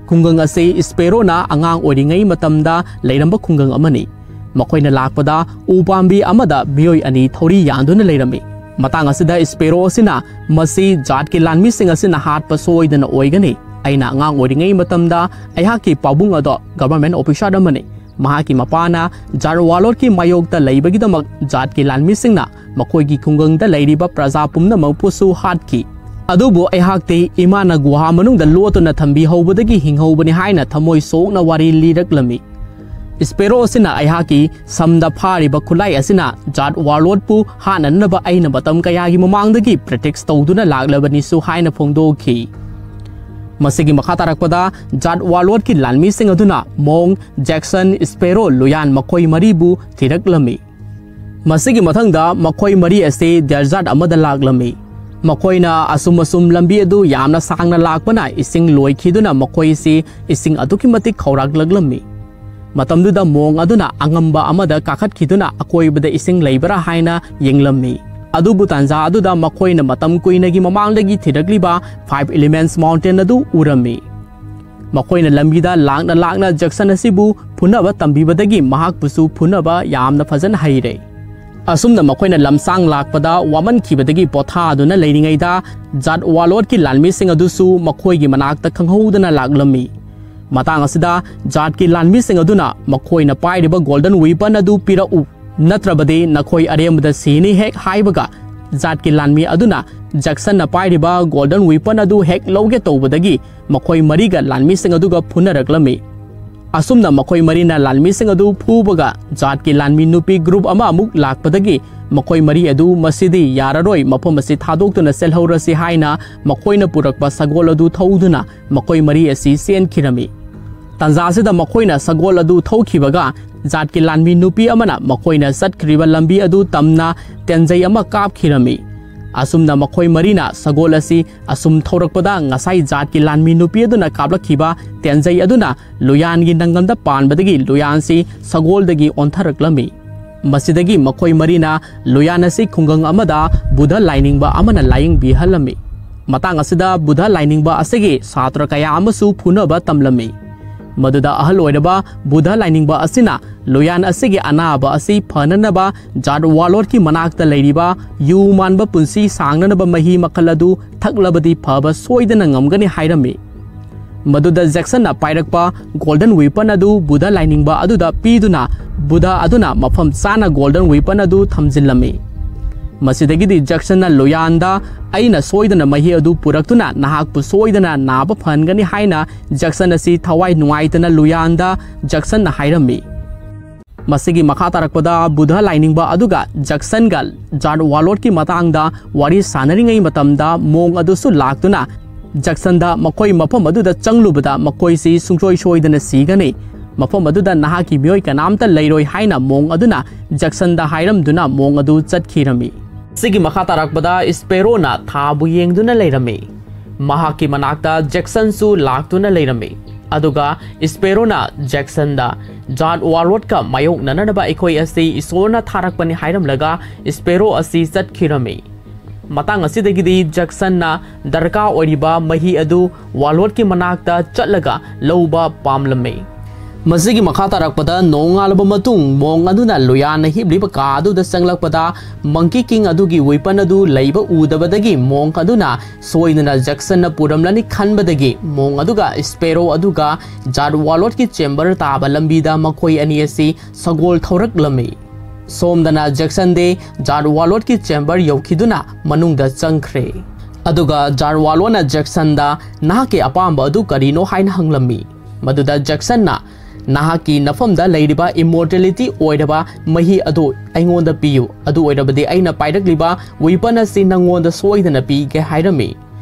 ꯈꯨꯡꯒꯪ ꯑꯁꯤ ꯁ꯭ꯄꯦꯔꯣꯅ ꯑꯉꯥꯡ ꯑꯣꯏꯔꯤꯉꯩ ꯃꯇꯝꯗ ꯂꯩꯔꯝꯕ ꯈꯨꯡꯒꯪ ꯑꯃꯅꯤ꯫ ꯃꯈꯣꯏꯅ ꯂꯥꯛꯄꯗ ꯎ ꯄꯥꯝꯕꯤ ꯑꯃꯗ ꯃꯤꯑꯣꯏ ꯑꯅꯤ ꯊꯧꯔꯤ ꯌꯥꯟꯗꯨꯅ ꯂꯩꯔꯝꯃꯤ꯫ ꯃꯇꯥꯡ ꯑꯁꯤꯗ ꯁ꯭ꯄꯦꯔꯣ ꯑꯁꯤꯅ, "ꯃꯁꯤ ꯖꯥꯠꯀꯤ ꯂꯥꯟꯃꯤꯁꯤꯡ ꯑꯁꯤꯅ ꯍꯥꯠꯄ ꯁꯣꯏꯗꯅ ꯑꯣꯏꯒꯅꯤ꯫ ꯑꯩꯅ ꯑꯉꯥꯡ ꯑꯣꯏꯔꯤꯉꯩ ꯃꯇꯝꯗ ꯑꯩꯍꯥꯛꯀꯤ ꯄꯥꯕꯨꯡ ꯑꯗꯣ government officer ꯑꯃꯅꯤ꯫ ꯃꯍꯥꯛꯀꯤ ꯃꯄꯥꯅ ꯖꯥꯠ warlordꯀꯤ ꯃꯥꯌꯣꯛꯇ ꯂꯩꯕꯒꯤꯗꯃꯛ ꯖꯥꯠꯀꯤ ꯂꯥꯟꯃꯤꯁꯤꯡꯅ ꯃꯈꯣꯏꯒꯤ ꯈꯨꯡꯒꯪꯗ ꯂꯩꯔꯤꯕ ꯄ꯭ꯔꯖꯥ ꯄꯨꯝꯅꯃꯛꯄꯨꯁꯨ ꯍꯥꯠꯈꯤ꯫ ꯑꯗꯨꯕꯨ ꯑꯩꯍꯥꯛꯇꯤ ꯏꯃꯥꯅ ꯒꯨꯍꯥ ꯃꯅꯨꯡꯗ ꯂꯣꯠꯇꯨꯅ ꯊꯝꯕꯤꯍꯧꯕꯗꯒꯤ ꯍꯤꯡꯍꯧꯕꯅꯤ" ꯍꯥꯏꯅ ꯊꯃꯣꯏ ꯁꯣꯛꯅ ꯋꯥꯔꯤ ꯂꯤꯔꯛꯂꯝꯃꯤ꯫ ꯁ꯭ꯄꯦꯔꯣ ꯑꯁꯤꯅ, "ꯑꯩꯍꯥꯛꯀꯤ ꯁꯝꯗ ꯐꯥꯔꯤꯕ ꯈꯨꯠꯂꯥꯏ ꯑꯁꯤꯅ ꯖꯥꯠ warlordꯄꯨ ꯍꯥꯠꯅꯅꯕ ꯑꯩꯅ ꯃꯇꯝ ꯀꯌꯥꯒꯤ ꯃꯃꯥꯡꯗꯒꯤ practice ꯇꯧꯗꯨꯅ ꯂꯥꯛꯂꯕꯅꯤꯁꯨ" ꯍꯥꯏꯅ ꯐꯣꯡꯗꯣꯛꯈꯤ꯫ ꯃꯁꯤꯒꯤ ꯃꯈꯥ ꯇꯥꯔꯛꯄꯗ ꯖꯥꯠ warlordꯀꯤ ꯂꯥꯟꯃꯤꯁꯤꯡ ꯑꯗꯨꯅ ꯃꯣꯡ, ꯖꯦꯛꯁꯟ, ꯁ꯭ꯄꯦꯔꯣ, ꯂꯨꯌꯥꯟ ꯃꯈꯣꯏ ꯃꯔꯤꯕꯨ ꯊꯤꯔꯛꯂꯝꯃꯤ꯫ ꯃꯁꯤꯒꯤ ꯃꯊꯪꯗ ꯃꯈꯣꯏ ꯃꯔꯤ ꯑꯁꯤ desert ꯑꯃꯗ ꯂꯥꯛꯂꯝꯃꯤ꯫ ꯃꯈꯣꯏꯅ ꯑꯁꯨꯝ ꯑꯁꯨꯝ ꯂꯝꯕꯤ ꯑꯗꯨ ꯌꯥꯝꯅ ꯁꯥꯡꯅ ꯂꯥꯛꯄꯅ ꯏꯁꯤꯡ ꯂꯣꯏꯈꯤꯗꯨꯅ ꯃꯈꯣꯏꯁꯤ ꯏꯁꯤꯡ ꯑꯗꯨꯛꯀꯤ ꯃꯇꯤꯛ ꯈꯧꯔꯥꯛꯂꯛꯂꯝꯃꯤ꯫ ꯃꯇꯝꯗꯨꯗ ꯃꯣꯡ ꯑꯗꯨꯅ ꯑꯉꯝꯕ ꯑꯃꯗ ꯀꯥꯈꯠꯈꯤꯗꯨꯅ ꯑꯀꯣꯏꯕꯗ ꯏꯁꯤꯡ ꯂꯩꯕ꯭ꯔꯥ ꯍꯥꯏꯅ ꯌꯦꯡꯂꯝꯃꯤ꯫ ꯑꯗꯨꯕꯨ ꯇꯥꯟꯖꯥ ꯑꯗꯨꯗ ꯃꯈꯣꯏꯅ ꯃꯇꯝ ꯀꯨꯏꯅꯒꯤ ꯃꯃꯥꯡꯗꯒꯤ ꯊꯤꯔꯛꯂꯤꯕ Five Elements Mountain ꯑꯗꯨ ꯎꯔꯝꯃꯤ꯫ ꯃꯈꯣꯏꯅ ꯂꯝꯕꯤꯗ ꯂꯥꯛꯅ ꯂꯥꯛꯅ ꯖꯦꯛꯁꯟ ꯑꯁꯤꯕꯨ ꯐꯨꯅꯕ ꯇꯝꯕꯤꯕꯗꯒꯤ ꯃꯍꯥꯛꯄꯨꯁꯨ ꯐꯨꯅꯕ ꯌꯥꯝꯅ ꯐꯖꯅ ꯍꯩꯔꯦ꯫ ꯑꯁꯨꯝꯅ ꯃꯈꯣꯏꯅ ꯂꯝꯁꯥꯡ ꯂꯥꯛꯄꯗ ꯋꯥꯃꯟꯈꯤꯕꯗꯒꯤ ꯄꯣꯊꯥꯗꯨꯅ ꯂꯩꯔꯤꯉꯩꯗ, ꯖꯥꯠ ꯋꯥꯂꯣꯠꯀꯤ ꯂꯥꯟꯃꯤꯁꯤꯡ ꯑꯗꯨꯁꯨ ꯃꯈꯣꯏꯒꯤ ꯃꯅꯥꯛꯇ ꯈꯪꯍꯧꯗꯅ ꯂꯥꯛꯂꯝꯃꯤ꯫ ꯃꯇꯥꯡ ꯑꯁꯤꯗ ꯖꯥꯠꯀꯤ ꯂꯥꯟꯃꯤꯁꯤꯡ ꯑꯗꯨꯅ ꯃꯈꯣꯏꯅ ꯄꯥꯏꯔꯤꯕ ꯒꯣꯜꯗꯟ ꯋꯤꯄꯟ ꯑꯗꯨ ꯄꯤꯔꯛꯎ, ꯅꯠꯇ꯭ꯔꯕꯗꯤ ꯅꯈꯣꯏ ꯑꯔꯦꯝꯕꯗ ꯁꯤꯅꯤ ꯍꯦꯛ ꯍꯥꯏꯕꯒ, ꯖꯥꯠꯀꯤ ꯂꯥꯟꯃꯤ ꯑꯗꯨꯅ ꯖꯦꯛꯁꯟꯅ ꯄꯥꯏꯔꯤꯕ ꯒꯣꯜꯗꯟ ꯋꯤꯄꯟ ꯑꯗꯨ ꯍꯦꯛ ꯂꯧꯒꯦ ꯇꯧꯕꯗꯒꯤ ꯃꯈꯣꯏ ꯃꯔꯤꯒ ꯂꯥꯟꯃꯤꯁꯤꯡ ꯑꯗꯨꯒ ꯐꯨꯅꯔꯛꯂꯝꯃꯤ꯫ ꯑꯁꯨꯝꯅ ꯃꯈꯣꯏ ꯃꯔꯤꯅ ꯂꯥꯟꯃꯤꯁꯤꯡ ꯑꯗꯨ ꯐꯨꯕꯒ, ꯖꯥꯠꯀꯤ ꯂꯥꯟꯃꯤ ꯅꯨꯄꯤ ꯒ꯭ꯔꯨꯞ ꯑꯃ ꯑꯃꯨꯛ ꯂꯥꯛꯄꯗꯒꯤ ꯃꯈꯣꯏ ꯃꯔꯤ ꯑꯗꯨ "ꯃꯁꯤꯗꯤ ꯌꯥꯔꯔꯣꯏ, ꯃꯐꯝ ꯑꯁꯤ ꯊꯥꯗꯣꯛꯇꯨꯅ ꯆꯦꯜꯍꯧꯔꯁꯤ" ꯍꯥꯏꯅ ꯃꯈꯣꯏꯅ ꯄꯨꯔꯛꯄ ꯁꯒꯣꯜ ꯑꯗꯨ ꯊꯧꯗꯨꯅ ꯃꯈꯣꯏ ꯃꯔꯤ ꯑꯁꯤ ꯆꯦꯟꯈꯤꯔꯝꯃꯤ꯫ ꯇꯥꯟꯖꯥꯁꯤꯗ ꯃꯈꯣꯏꯅ ꯁꯒꯣꯜ ꯑꯗꯨ ꯊꯧꯈꯤꯕꯒ, ꯖꯥꯠꯀꯤ ꯂꯥꯟꯃꯤ ꯅꯨꯄꯤ ꯑꯃꯅ ꯃꯈꯣꯏꯅ ꯆꯠꯈ꯭ꯔꯤꯕ ꯂꯝꯕꯤ ꯑꯗꯨ ꯇꯝꯅ ꯇꯦꯟꯖꯩ ꯑꯃ ꯀꯥꯞꯈꯤꯔꯝꯃꯤ꯫ ꯑꯁꯨꯝꯅ ꯃꯈꯣꯏ ꯃꯔꯤꯅ ꯁꯒꯣꯜ ꯑꯁꯤ ꯑꯁꯨꯝ ꯊꯧꯔꯛꯄꯗ, ꯉꯁꯥꯏ ꯖꯥꯠꯀꯤ ꯂꯥꯟꯃꯤ ꯅꯨꯄꯤ ꯑꯗꯨꯅ ꯀꯥꯞꯂꯛꯈꯤꯕ ꯇꯦꯟꯖꯩ ꯑꯗꯨꯅ ꯂꯨꯌꯥꯟꯒꯤ ꯅꯪꯒꯟꯗ ꯄꯥꯟꯕꯗꯒꯤ ꯂꯨꯌꯥꯟꯁꯤ ꯁꯒꯣꯜꯗꯒꯤ ꯑꯣꯟꯊꯔꯛꯂꯝꯃꯤ꯫ ꯃꯁꯤꯗꯒꯤ ꯃꯈꯣꯏ ꯃꯔꯤꯅ ꯂꯨꯌꯥꯟ ꯑꯁꯤ ꯈꯨꯡꯒꯪ ꯑꯃꯗ ꯕꯨꯙ ꯂꯥꯏꯅꯤꯡꯕ ꯑꯃꯅ ꯂꯥꯏꯌꯦꯡꯕꯤꯍꯜꯂꯝꯃꯤ꯫ ꯃꯇꯥꯡ ꯑꯁꯤꯗ ꯕꯨꯙ ꯂꯥꯏꯅꯤꯡꯕ ꯑꯁꯤꯒꯤ ꯁꯥꯇ꯭ꯔ ꯀꯌꯥ ꯑꯃꯁꯨ ꯐꯨꯅꯕ ꯇꯝꯂꯝꯃꯤ꯫ ꯃꯗꯨꯗ ꯑꯍꯜ ꯑꯣꯏꯔꯕ ꯕꯨꯙ ꯂꯥꯏꯅꯤꯡꯕ ꯑꯁꯤꯅ ꯂꯨꯌꯥꯟ ꯑꯁꯤꯒꯤ ꯑꯅꯥꯕ ꯑꯁꯤ ꯐꯅꯅꯕ ꯖꯥꯠ ꯋꯥꯂꯣꯠꯀꯤ ꯃꯅꯥꯛꯇ ꯂꯩꯔꯤꯕ ꯌꯨ ꯃꯥꯟꯕ ꯄꯨꯟꯁꯤ ꯁꯥꯡꯅꯅꯕ ꯃꯍꯤ ꯃꯈꯜ ꯑꯗꯨ ꯊꯛꯂꯕꯗꯤ ꯐꯕ ꯁꯣꯏꯗꯅ ꯉꯝꯒꯅꯤ ꯍꯥꯏꯔꯝꯃꯤ꯫ ꯃꯗꯨꯗ ꯖꯦꯛꯁꯟꯅ ꯄꯥꯏꯔꯛꯄ ꯒꯣꯜꯗꯟ ꯋꯤꯄꯟ ꯑꯗꯨ ꯕꯨꯙ ꯂꯥꯏꯅꯤꯡꯕ ꯑꯗꯨꯗ ꯄꯤꯗꯨꯅ, ꯕꯨꯙ ꯑꯗꯨꯅ ꯃꯐꯝ ꯆꯥꯅ ꯒꯣꯜꯗꯟ ꯋꯤꯄꯟ ꯑꯗꯨ ꯊꯝꯖꯤꯜꯂꯝꯃꯤ꯫ ꯃꯁꯤꯗꯒꯤꯗꯤ ꯖꯦꯛꯁꯟꯅ ꯂꯨꯌꯥꯟꯗ, "ꯑꯩꯅ ꯁꯣꯏꯗꯅ ꯃꯍꯤ ꯑꯗꯨ ꯄꯨꯔꯛꯇꯨꯅ ꯅꯍꯥꯛꯄꯨ ꯁꯣꯏꯗꯅ ꯅꯥꯕ ꯐꯍꯟꯒꯅꯤ" ꯍꯥꯏꯅ ꯖꯦꯛꯁꯟ ꯑꯁꯤ ꯊꯋꯥꯏ ꯅꯨꯡꯉꯥꯏꯇꯅ ꯂꯨꯌꯥꯟꯗ ꯖꯦꯛꯁꯟꯅ ꯍꯥꯏꯔꯝꯃꯤ꯫ ꯃꯁꯤꯒꯤ ꯃꯈꯥ ꯇꯥꯔꯛꯄꯗ ꯕꯨꯙ ꯂꯥꯏꯅꯤꯡꯕ ꯑꯗꯨꯒ ꯖꯦꯛꯁꯟꯒ ꯖꯥꯠ ꯋꯥꯂꯣꯠꯀꯤ ꯃꯇꯥꯡꯗ ꯋꯥꯔꯤ ꯁꯥꯟꯅꯔꯤꯉꯩ ꯃꯇꯝꯗ ꯃꯣꯡ ꯑꯗꯨꯁꯨ ꯂꯥꯛꯇꯨꯅ ꯖꯦꯛꯁꯟꯗ ꯃꯈꯣꯏ ꯃꯐꯝ ꯑꯗꯨꯗ ꯆꯪꯂꯨꯕꯗ ꯃꯈꯣꯏꯁꯤ ꯁꯨꯡꯁꯣꯏ ꯁꯣꯏꯗꯅ ꯁꯤꯒꯅꯤ, ꯃꯐꯝ ꯑꯗꯨꯗ ꯅꯍꯥꯛꯀꯤ ꯃꯤꯑꯣꯏ ꯀꯅꯥꯝꯇ ꯂꯩꯔꯣꯏ ꯍꯥꯏꯅ ꯃꯣꯡ ꯑꯗꯨꯅ ꯖꯦꯛꯁꯟꯗ ꯍꯥꯏꯔꯝꯗꯨꯅ ꯃꯣꯡ ꯑꯗꯨ ꯆꯠꯈꯤꯔꯝꯃꯤ꯫ ꯁꯤꯒꯤ ꯃꯈꯥ ꯇꯥꯔꯛꯄꯗ ꯏꯁꯄꯦꯔꯣꯅ ꯊꯥꯕꯨ ꯌꯦꯡꯗꯨꯅ ꯂꯩꯔꯝꯃꯤ꯫ ꯃꯍꯥꯛꯀꯤ ꯃꯅꯥꯛꯇ ꯖꯦꯛꯁꯟꯁꯨ ꯂꯥꯛꯇꯨꯅ ꯂꯩꯔꯝꯃꯤ꯫ ꯑꯗꯨꯒ ꯏꯁꯄꯦꯔꯣꯅ ꯖꯦꯛꯁꯟꯗ, "ꯖꯥꯠ ꯋꯥꯂꯣꯠꯀ ꯃꯥꯌꯣꯛꯅꯅꯕ ꯑꯩꯈꯣꯏ ꯑꯁꯤ ꯏꯁꯣꯔꯅ ꯊꯥꯔꯛꯄꯅꯤ" ꯍꯥꯏꯔꯝꯂꯒ ꯏꯁꯄꯦꯔꯣ ꯑꯁꯤ ꯆꯠꯈꯤꯔꯝꯃꯤ꯫ ꯃꯇꯥꯡ ꯑꯁꯤꯗꯒꯤꯗꯤ ꯖꯦꯛꯁꯟꯅ ꯗꯔꯀꯥꯔ ꯑꯣꯏꯔꯤꯕ ꯃꯍꯤ ꯑꯗꯨ ꯋꯥꯂꯣꯠꯀꯤ ꯃꯅꯥꯛꯇ ꯆꯠꯂꯒ ꯂꯧꯕ ꯄꯥꯝꯂꯝꯃꯤ꯫ ꯃꯁꯤꯒꯤ ꯃꯈꯥ ꯇꯥꯔꯛꯄꯗ ꯅꯣꯡꯉꯥꯜꯂꯕ ꯃꯇꯨꯡ ꯃꯣꯡ ꯑꯗꯨꯅ ꯂꯨꯌꯥꯟꯅ ꯍꯤꯞꯂꯤꯕ ꯀꯥ ꯑꯗꯨꯗ ꯆꯪꯂꯛꯄꯗ, ꯃꯪꯀꯤ ꯀꯤꯡ ꯑꯗꯨꯒꯤ ꯋꯤꯄꯟ ꯑꯗꯨ ꯂꯩꯕ ꯎꯗꯕꯗꯒꯤ ꯃꯣꯡ ꯑꯗꯨꯅ ꯁꯣꯏꯗꯅ ꯖꯦꯛꯁꯟꯅ ꯄꯨꯔꯝꯂꯅꯤ ꯈꯟꯕꯗꯒꯤ ꯃꯣꯡ ꯑꯗꯨꯒ ꯁ꯭ꯄꯦꯔꯣ ꯑꯗꯨꯒ ꯖꯥꯠ ꯋꯥꯂꯣꯠꯀꯤ ꯆꯦꯝꯕꯔ ꯇꯥꯕ ꯂꯝꯕꯤꯗ ꯃꯈꯣꯏ ꯑꯅꯤ ꯑꯁꯤ ꯁꯒꯣꯜ ꯊꯧꯔꯛꯂꯝꯃꯤ꯫ ꯁꯣꯝꯗꯅ ꯖꯦꯛꯁꯟꯗꯤ ꯖꯥꯠ ꯋꯥꯂꯣꯠꯀꯤ ꯆꯦꯝꯕꯔ ꯌꯧꯈꯤꯗꯨꯅ ꯃꯅꯨꯡꯗ ꯆꯪꯈ꯭ꯔꯦ꯫ ꯑꯗꯨꯒ ꯖꯥꯠ ꯋꯥꯂꯣꯠꯅ ꯖꯦꯛꯁꯟꯗ "ꯅꯍꯥꯛꯀꯤ ꯑꯄꯥꯝꯕ ꯑꯗꯨ ꯀꯔꯤꯅꯣ?" ꯍꯥꯏꯅ ꯍꯪꯂꯝꯃꯤ꯫ ꯃꯗꯨꯗ ꯖꯦꯛꯁꯟꯅ, "ꯅꯍꯥꯛꯀꯤ ꯅꯐꯝꯗ ꯂꯩꯔꯤꯕ ꯏꯃꯣꯔꯇꯦꯂꯤꯇꯤ ꯑꯣꯏꯔꯕ ꯃꯍꯤ ꯑꯗꯨ ꯑꯩꯉꯣꯟꯗ ꯄꯤꯌꯨ, ꯑꯗꯨ ꯑꯣꯏꯔꯕꯗꯤ ꯑꯩꯅ ꯄꯥꯏꯔꯛꯂꯤꯕ ꯋꯤꯄꯟ ꯑꯁꯤ ꯅꯪꯉꯣꯟꯗ ꯁꯣꯏꯗꯅ ꯄꯤꯒꯦ" ꯍꯥꯏꯔꯝꯃꯤ꯫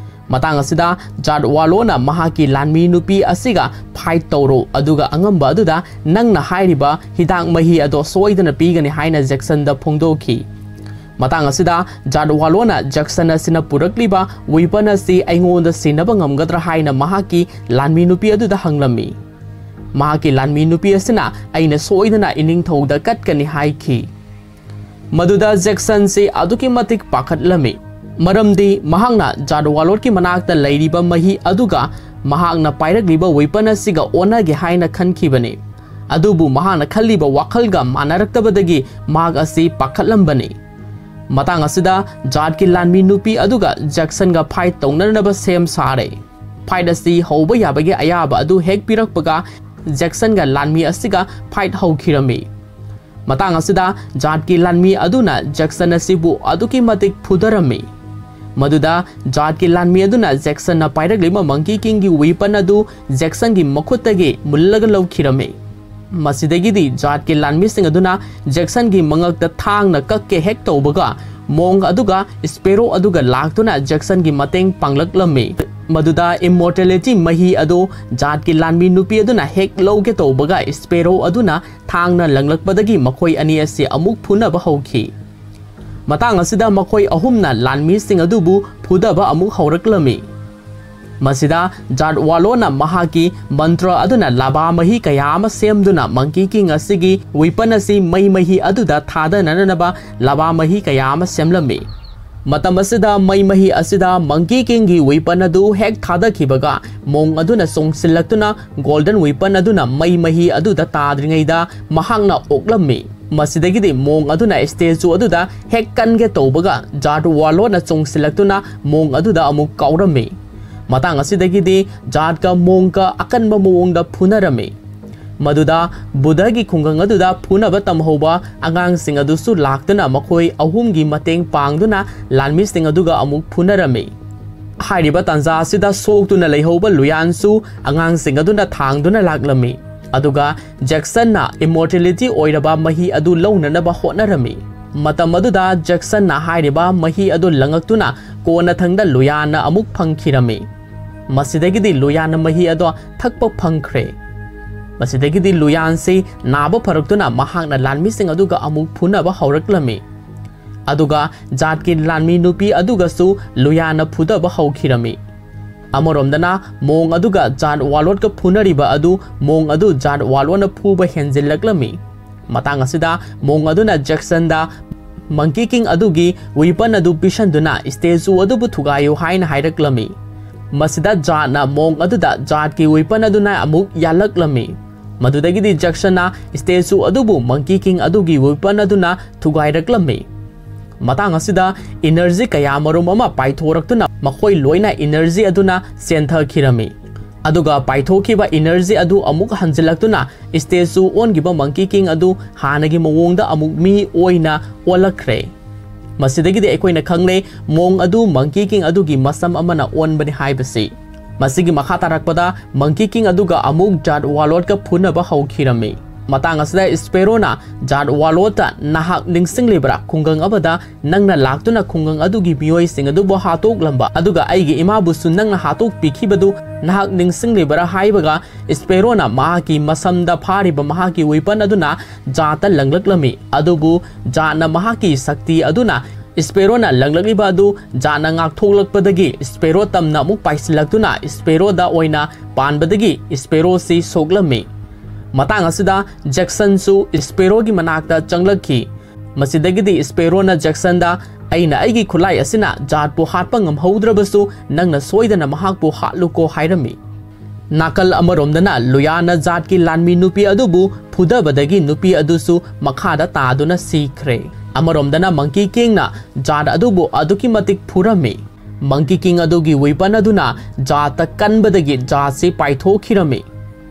ꯃꯇꯥꯡ ꯑꯁꯤꯗ ꯖꯥꯠ ꯋꯥꯂꯣꯅ ꯃꯍꯥꯛꯀꯤ ꯂꯥꯟꯃꯤ ꯅꯨꯄꯤ ꯑꯁꯤꯒ ꯐꯥꯏꯠ ꯇꯧꯔꯣ, ꯑꯗꯨꯒ ꯑꯉꯝꯕ ꯑꯗꯨꯗ ꯅꯪꯅ ꯍꯥꯏꯔꯤꯕ ꯍꯤꯗꯥꯛ ꯃꯍꯤ ꯑꯗꯣ ꯁꯣꯏꯗꯅ ꯄꯤꯒꯅꯤ ꯍꯥꯏꯅ ꯖꯦꯛꯁꯟꯗ ꯐꯣꯡꯗꯣꯛꯈꯤ꯫ ꯃꯇꯥꯡ ꯑꯁꯤꯗ ꯖꯥꯠ ꯋꯥꯂꯣꯅ ꯖꯦꯛꯁꯟ ꯑꯁꯤꯅ ꯄꯨꯔꯛꯂꯤꯕ ꯋꯤꯄꯟ ꯑꯁꯤ ꯑꯩꯉꯣꯟꯗ ꯁꯤꯟꯅꯕ ꯉꯝꯒꯗ꯭ꯔꯥ ꯍꯥꯏꯅ ꯃꯍꯥꯛꯀꯤ ꯂꯥꯟꯃꯤ ꯅꯨꯄꯤ ꯑꯗꯨꯗ ꯍꯪꯂꯝꯃꯤ꯫ ꯃꯍꯥꯛꯀꯤ ꯂꯥꯟꯃꯤ ꯅꯨꯄꯤ ꯑꯁꯤꯅ "ꯑꯩꯅ ꯁꯣꯏꯗꯅ ꯏꯅꯤꯡꯊꯧꯗ ꯀꯠꯀꯅꯤ" ꯍꯥꯏꯈꯤ꯫ ꯃꯗꯨꯗ ꯖꯦꯛꯁꯟꯁꯤ ꯑꯗꯨꯛꯀꯤ ꯃꯇꯤꯛ ꯄꯥꯈꯠꯂꯝꯃꯤ, ꯃꯔꯝꯗꯤ ꯃꯍꯥꯛꯅ ꯖꯥꯠ ꯋꯥꯂꯣꯠꯀꯤ ꯃꯅꯥꯛꯇ ꯂꯩꯔꯤꯕ ꯃꯍꯤ ꯑꯗꯨꯒ ꯃꯍꯥꯛꯅ ꯄꯥꯏꯔꯛꯂꯤꯕ ꯋꯤꯄꯟ ꯑꯁꯤꯒ ꯑꯣꯟꯅꯒꯦ ꯍꯥꯏꯅ ꯈꯟꯈꯤꯕꯅꯤ꯫ ꯑꯗꯨꯕꯨ ꯃꯍꯥꯛꯅ ꯈꯜꯂꯤꯕ ꯋꯥꯈꯜꯒ ꯃꯥꯟꯅꯔꯛꯇꯕꯗꯒꯤ ꯃꯍꯥꯛ ꯑꯁꯤ ꯄꯥꯈꯠꯂꯝꯕꯅꯤ꯫ ꯃꯇꯥꯡ ꯑꯁꯤꯗ ꯖꯥꯠꯀꯤ ꯂꯥꯟꯃꯤ ꯅꯨꯄꯤ ꯑꯗꯨꯒ ꯖꯦꯛꯁꯟꯒ ꯐꯥꯏꯠ ꯇꯧꯅꯅꯕ ꯁꯦꯝ ꯁꯥꯔꯦ꯫ ꯐꯥꯏꯠ ꯑꯁꯤ ꯍꯧꯕ ꯌꯥꯕꯒꯤ ꯑꯌꯥꯕ ꯑꯗꯨ ꯍꯦꯛ ꯄꯤꯔꯛꯄꯒ ꯖꯦꯛꯁꯟꯒ ꯂꯥꯟꯃꯤ ꯑꯁꯤꯒ ꯐꯥꯏꯠ ꯍꯧꯈꯤꯔꯝꯃꯤ꯫ ꯃꯇꯥꯡ ꯑꯁꯤꯗ ꯖꯥꯠꯀꯤ ꯂꯥꯟꯃꯤ ꯑꯗꯨꯅ ꯖꯦꯛꯁꯟ ꯑꯁꯤꯕꯨ ꯑꯗꯨꯛꯀꯤ ꯃꯇꯤꯛ ꯐꯨꯊꯔꯝꯃꯤ꯫ ꯃꯗꯨꯗ ꯖꯥꯠꯀꯤ ꯂꯥꯟꯃꯤ ꯑꯗꯨꯅ ꯖꯦꯛꯁꯟꯅ ꯄꯥꯏꯔꯛꯂꯤꯕ ꯃꯪꯀꯤ ꯀꯤꯡꯒꯤ ꯋꯤꯄꯟ ꯑꯗꯨ ꯖꯦꯛꯁꯟꯒꯤ ꯃꯈꯨꯠꯇꯒꯤ ꯃꯨꯜꯂꯒ ꯂꯧꯈꯤꯔꯝꯃꯤ꯫ ꯃꯁꯤꯗꯒꯤꯗꯤ ꯖꯥꯠꯀꯤ ꯂꯥꯟꯃꯤꯁꯤꯡ ꯑꯗꯨꯅ ꯖꯦꯛꯁꯟꯒꯤ ꯃꯉꯛꯇ ꯊꯥꯡꯅ ꯀꯛꯀꯦ ꯍꯦꯛ ꯇꯧꯕꯒ, ꯃꯣꯡ ꯑꯗꯨꯒ ꯁ꯭ꯄꯦꯔꯣ ꯑꯗꯨꯒ ꯂꯥꯛꯇꯨꯅ ꯖꯦꯛꯁꯟꯒꯤ ꯃꯇꯦꯡ ꯄꯥꯡꯂꯛꯂꯝꯃꯤ꯫ ꯃꯗꯨꯗ ꯏꯃꯣꯔꯇꯦꯂꯤꯇꯤ ꯃꯍꯤ ꯑꯗꯨ ꯖꯥꯠꯀꯤ ꯂꯥꯟꯃꯤ ꯅꯨꯄꯤ ꯑꯗꯨꯅ ꯍꯦꯛ ꯂꯧꯒꯦ ꯇꯧꯕꯒ, ꯁ꯭ꯄꯦꯔꯣ ꯑꯗꯨꯅ ꯊꯥꯡꯅ ꯂꯪꯂꯛꯄꯗꯒꯤ ꯃꯈꯣꯏ ꯑꯅꯤ ꯑꯁꯤ ꯑꯃꯨꯛ ꯐꯨꯅꯕ ꯍꯧꯈꯤ꯫ ꯃꯇꯥꯡ ꯑꯁꯤꯗ ꯃꯈꯣꯏ ꯑꯍꯨꯝꯅ ꯂꯥꯟꯃꯤꯁꯤꯡ ꯑꯗꯨꯕꯨ ꯐꯨꯗꯕ ꯑꯃꯨꯛ ꯍꯧꯔꯛꯂꯝꯃꯤ꯫ ꯃꯁꯤꯗ ꯖꯥꯠ ꯋꯥꯂꯣꯅ ꯃꯍꯥꯛꯀꯤ ꯃꯟꯇ꯭ꯔ ꯑꯗꯨꯅ ꯂꯥꯕꯥ ꯃꯍꯤ ꯀꯌꯥ ꯑꯃ ꯁꯦꯝꯗꯨꯅ ꯃꯪꯀꯤ ꯀꯤꯡ ꯑꯁꯤꯒꯤ ꯋꯤꯄꯟ ꯑꯁꯤ ꯃꯩ ꯃꯍꯤ ꯑꯗꯨꯗ ꯊꯥꯗꯅꯅꯕ ꯂꯥꯕꯥ ꯃꯍꯤ ꯀꯌꯥ ꯑꯃ ꯁꯦꯝꯂꯝꯃꯤ꯫ ꯃꯇꯝ ꯑꯁꯤꯗ ꯃꯩ ꯃꯍꯤ ꯑꯁꯤꯗ Monkey Kingꯒꯤ weapon ꯑꯗꯨ ꯍꯦꯛ ꯊꯥꯗꯈꯤꯕꯒ, Monk ꯑꯗꯨꯅ ꯆꯣꯡꯁꯤꯜꯂꯛꯇꯨꯅ Golden Weapon ꯑꯗꯨꯅ ꯃꯩ ꯃꯍꯤ ꯑꯗꯨꯗ ꯇꯥꯗ꯭ꯔꯤꯉꯩꯗ ꯃꯍꯥꯛꯅ ꯑꯣꯛꯂꯝꯃꯤ꯫ ꯃꯁꯤꯗꯒꯤꯗꯤ Monk ꯑꯗꯨꯅ statue ꯑꯗꯨꯗ ꯍꯦꯛ ꯀꯟꯒꯦ ꯇꯧꯕꯒ, Jade Warlordꯅ ꯆꯣꯡꯁꯤꯜꯂꯛꯇꯨꯅ Monk ꯑꯗꯨꯗ ꯑꯃꯨꯛ ꯀꯥꯎꯔꯝꯃꯤ꯫ ꯃꯇꯥꯡ ꯑꯁꯤꯗꯒꯤꯗꯤ Jadeꯀ Monkꯀ ꯑꯀꯟꯕ ꯃꯑꯣꯡꯗ ꯐꯨꯅꯔꯝꯃꯤ꯫ ꯃꯗꯨꯗ ꯕꯨꯙꯒꯤ ꯈꯨꯡꯒꯪ ꯑꯗꯨꯗ ꯐꯨꯅꯕ ꯇꯝꯍꯧꯕ ꯑꯉꯥꯡꯁꯤꯡ ꯑꯗꯨꯁꯨ ꯂꯥꯛꯇꯨꯅ ꯃꯈꯣꯏ ꯑꯍꯨꯝꯒꯤ ꯃꯇꯦꯡ ꯄꯥꯡꯗꯨꯅ ꯂꯥꯟꯃꯤꯁꯤꯡ ꯑꯗꯨꯒ ꯑꯃꯨꯛ ꯐꯨꯅꯔꯝꯃꯤ꯫ ꯍꯥꯏꯔꯤꯕ ꯇꯥꯟꯖꯥ ꯑꯁꯤꯗ ꯁꯣꯛꯇꯨꯅ ꯂꯩꯍꯧꯕ Luyanꯁꯨ ꯑꯉꯥꯡꯁꯤꯡ ꯑꯗꯨꯅ ꯊꯥꯡꯗꯨꯅ ꯂꯥꯛꯂꯝꯃꯤ꯫ ꯑꯗꯨꯒ Jacksonꯅ immortality ꯑꯣꯏꯔꯕ ꯃꯍꯤ ꯑꯗꯨ ꯂꯧꯅꯅꯕ ꯍꯣꯠꯅꯔꯝꯃꯤ꯫ ꯃꯇꯝ ꯑꯗꯨꯗ Jacksonꯅ ꯍꯥꯏꯔꯤꯕ ꯃꯍꯤ ꯑꯗꯨ ꯂꯪꯉꯛꯇꯨꯅ ꯀꯣꯟꯅꯊꯪꯗ Luyanꯅ ꯑꯃꯨꯛ ꯐꯪꯈꯤꯔꯝꯃꯤ꯫ ꯃꯁꯤꯗꯒꯤꯗꯤ Luyanꯅ ꯃꯍꯤ ꯑꯗꯣ ꯊꯛꯄ ꯐꯪꯈ꯭ꯔꯦ꯫ ꯃꯁꯤꯗꯒꯤꯗꯤ Luyanꯁꯤ ꯅꯥꯕ ꯐꯔꯛꯇꯨꯅ ꯃꯍꯥꯛꯅ ꯂꯥꯟꯃꯤꯁꯤꯡ ꯑꯗꯨꯒ ꯑꯃꯨꯛ ꯐꯨꯅꯕ ꯍꯧꯔꯛꯂꯝꯃꯤ꯫ ꯑꯗꯨꯒ Jadeꯀꯤ ꯂꯥꯟꯃꯤ ꯅꯨꯄꯤ ꯑꯗꯨꯒꯁꯨ Luyanꯅ ꯐꯨꯗꯕ ꯍꯧꯈꯤꯔꯝꯃꯤ꯫ ꯑꯃꯔꯣꯝꯗꯅ Monk ꯑꯗꯨꯒ Jade Warlordꯀ ꯐꯨꯅꯔꯤꯕ ꯑꯗꯨ Monk ꯑꯗꯨ Jade Warlordꯅ ꯐꯨꯕ ꯍꯦꯟꯖꯤꯜꯂꯛꯂꯝꯃꯤ꯫ ꯃꯇꯥꯡ ꯑꯁꯤꯗ Monk ꯑꯗꯨꯅ Jacksonꯗ Monkey King ꯑꯗꯨꯒꯤ weapon ꯑꯗꯨ ꯄꯤꯁꯟꯗꯨꯅ statue ꯑꯗꯨꯕꯨ ꯊꯨꯒꯥꯏꯌꯨ ꯍꯥꯏꯅ ꯍꯥꯏꯔꯛꯂꯝꯃꯤ꯫ ꯃꯁꯤꯗ Jadeꯅ Monk ꯑꯗꯨꯗ Jadeꯀꯤ weapon ꯑꯗꯨꯅ ꯑꯃꯨꯛ ꯌꯥꯜꯂꯛꯂꯝꯃꯤ꯫ ꯃꯗꯨꯗꯒꯤꯗꯤ Jacksonꯅ statue ꯑꯗꯨꯕꯨ Monkey King ꯑꯗꯨꯒꯤ weapon ꯑꯗꯨꯅ ꯊꯨꯒꯥꯏꯔꯛꯂꯝꯃꯤ꯫ ꯃꯇꯥꯡ ꯑꯁꯤꯗ energy ꯀꯌꯥ ꯃꯔꯨꯝ ꯑꯃ ꯄꯥꯏꯊꯣꯔꯛꯇꯨꯅ ꯃꯈꯣꯏ ꯂꯣꯏꯅ energy ꯑꯗꯨꯅ ꯆꯦꯟꯊꯈꯤꯔꯝꯃꯤ꯫ ꯑꯗꯨꯒ ꯄꯥꯏꯊꯣꯛꯈꯤꯕ energy ꯑꯗꯨ ꯑꯃꯨꯛ ꯍꯟꯖꯤꯜꯂꯛꯇꯨꯅ statue ꯑꯣꯟꯈꯤꯕ Monkey King ꯑꯗꯨ ꯍꯥꯟꯅꯒꯤ ꯃꯑꯣꯡꯗ ꯑꯃꯨꯛ ꯃꯤ ꯑꯣꯏꯅ ꯑꯣꯜꯂꯛꯈ꯭ꯔꯦ꯫ ꯃꯁꯤꯗꯒꯤꯗꯤ ꯑꯩꯈꯣꯏꯅ ꯈꯪꯂꯦ Monk ꯑꯗꯨ Monkey King ꯑꯗꯨꯒꯤ ꯃꯁꯝ ꯑꯃꯅ ꯑꯣꯟꯕꯅꯤ ꯍꯥꯏꯕꯁꯤ꯫ ꯃꯁꯤꯒꯤ ꯃꯈꯥ ꯇꯥꯔꯛꯄꯗ Monkey King ꯑꯗꯨꯒ ꯑꯃꯨꯛ Jade Warlordꯀ ꯐꯨꯅꯕ ꯍꯧꯈꯤꯔꯝꯃꯤ꯫ ꯃꯇꯥꯡ ꯑꯁꯤꯗ Sparrowꯅ Jade Warlordꯇ, "ꯅꯍꯥꯛ ꯅꯤꯡꯁꯤꯡꯂꯤꯕ꯭ꯔꯥ? ꯈꯨꯡꯒꯪ ꯑꯃꯗ ꯅꯪꯅ ꯂꯥꯛꯇꯨꯅ ꯈꯨꯡꯒꯪ ꯑꯗꯨꯒꯤ ꯃꯤꯑꯣꯏꯁꯤꯡ ꯑꯗꯨꯕꯨ ꯍꯥꯠꯇꯣꯛꯂꯝꯕ, ꯑꯗꯨꯒ ꯑꯩꯒꯤ ꯏꯃꯥꯕꯨꯁꯨ ꯅꯪꯅ ꯍꯥꯠꯇꯣꯛꯄꯤꯈꯤꯕꯗꯨ ꯅꯍꯥꯛ ꯅꯤꯡꯁꯤꯡꯂꯤꯕ꯭ꯔꯥ?" ꯍꯥꯏꯕꯒ Sparrowꯅ ꯃꯍꯥꯛꯀꯤ ꯃꯁꯝꯗ ꯐꯥꯔꯤꯕ ꯃꯍꯥꯛꯀꯤ weapon ꯑꯗꯨꯅ Jadeꯇ ꯂꯪꯂꯛꯂꯝꯃꯤ꯫ ꯑꯗꯨꯕꯨ Jadeꯅ ꯃꯍꯥꯛꯀꯤ ꯁꯛꯇꯤ ꯑꯗꯨꯅ Sparrowꯅ ꯂꯪꯂꯛꯂꯤꯕ ꯑꯗꯨ Jadeꯅ ꯉꯥꯛꯊꯣꯛꯂꯛꯄꯗꯒꯤ Sparrow ꯇꯝꯅ ꯑꯃꯨꯛ ꯄꯥꯏꯁꯤꯜꯂꯛꯇꯨꯅ Sparrowꯗ ꯑꯣꯏꯅ ꯄꯥꯟꯕꯗꯒꯤ Sparrowꯁꯤ ꯁꯣꯛꯂꯝꯃꯤ꯫ ꯃꯇꯥꯡ ꯑꯁꯤꯗ Jacksonꯁꯨ Sparrowꯒꯤ ꯃꯅꯥꯛꯇ ꯆꯪꯂꯛꯈꯤ꯫ ꯃꯁꯤꯗꯒꯤꯗꯤ Sparrowꯅ Jacksonꯗ, "ꯑꯩꯅ ꯑꯩꯒꯤ ꯈꯨꯠꯂꯥꯏ ꯑꯁꯤꯅ ꯖꯥꯠꯄꯨ ꯍꯥꯠꯄ ꯉꯝꯍꯧꯗ꯭ꯔꯕꯁꯨ, ꯅꯪꯅ ꯁꯣꯏꯗꯅ ꯃꯍꯥꯛꯄꯨ ꯍꯥꯠꯂꯨꯀꯣ" ꯍꯥꯏꯔꯝꯃꯤ꯫ ꯅꯥꯀꯜ ꯑꯃꯔꯣꯝꯗꯅ ꯂꯨꯌꯥꯟꯅ ꯖꯥꯠꯀꯤ ꯂꯥꯟꯃꯤ ꯅꯨꯄꯤ ꯑꯗꯨꯕꯨ ꯐꯨꯗꯕꯗꯒꯤ ꯅꯨꯄꯤ ꯑꯗꯨꯁꯨ ꯃꯈꯥꯗ ꯇꯥꯗꯨꯅ ꯁꯤꯈ꯭ꯔꯦ꯫ ꯑꯃꯔꯣꯝꯗꯅ ꯃꯪꯀꯤ ꯀꯤꯡꯅ ꯖꯥꯠ ꯑꯗꯨꯕꯨ ꯑꯗꯨꯛꯀꯤ ꯃꯇꯤꯛ ꯐꯨꯔꯝꯃꯤ꯫ ꯃꯪꯀꯤ ꯀꯤꯡ ꯑꯗꯨꯒꯤ ꯋꯤꯄꯟ ꯑꯗꯨꯅ ꯖꯥꯠꯇ ꯀꯟꯕꯗꯒꯤ ꯖꯥꯠꯁꯤ ꯄꯥꯏꯊꯣꯛꯈꯤꯔꯝꯃꯤ꯫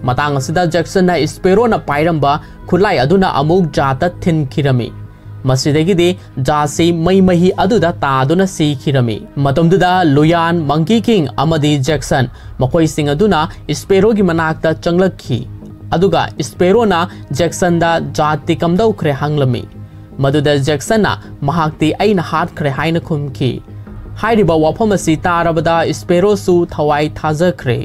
ꯃꯇꯥꯡ ꯑꯁꯤꯗ ꯖꯦꯛꯁꯟꯅ ꯏꯁꯄꯦꯔꯣꯅ ꯄꯥꯏꯔꯝꯕ ꯈꯨꯠꯂꯥꯏ ꯑꯗꯨꯅ ꯑꯃꯨꯛ ꯖꯥꯠꯇ ꯊꯤꯟꯈꯤꯔꯝꯃꯤ꯫ ꯃꯁꯤꯗꯒꯤꯗꯤ ꯖꯥꯠꯁꯤ ꯃꯩ ꯃꯍꯤ ꯑꯗꯨꯗ ꯇꯥꯗꯨꯅ ꯁꯤꯈꯤꯔꯝꯃꯤ꯫ ꯃꯇꯝꯗꯨꯗ ꯂꯨꯌꯥꯟ, ꯃꯪꯀꯤ ꯀꯤꯡ ꯑꯃꯗꯤ ꯖꯦꯛꯁꯟ, ꯃꯈꯣꯏꯁꯤꯡ ꯑꯗꯨꯅ ꯏꯁꯄꯦꯔꯣꯒꯤ ꯃꯅꯥꯛꯇ ꯆꯪꯂꯛꯈꯤ꯫ ꯑꯗꯨꯒ ꯏꯁꯄꯦꯔꯣꯅ ꯖꯦꯛꯁꯟꯗ ꯖꯥꯠꯇꯤ ꯀꯝꯗꯧꯈ꯭ꯔꯦ ꯍꯪꯂꯝꯃꯤ꯫ ꯃꯗꯨꯗ ꯖꯦꯛꯁꯟꯅ ꯃꯍꯥꯛꯇꯤ "ꯑꯩꯅ ꯍꯥꯠꯈ꯭ꯔꯦ" ꯍꯥꯏꯅ ꯈꯨꯝꯈꯤ꯫ ꯍꯥꯏꯔꯤꯕ ꯋꯥꯐꯝ ꯑꯁꯤ ꯇꯥꯔꯕꯗ ꯏꯁꯄꯦꯔꯣꯁꯨ ꯊꯋꯥꯏ ꯊꯥꯖꯈ꯭ꯔꯦ꯫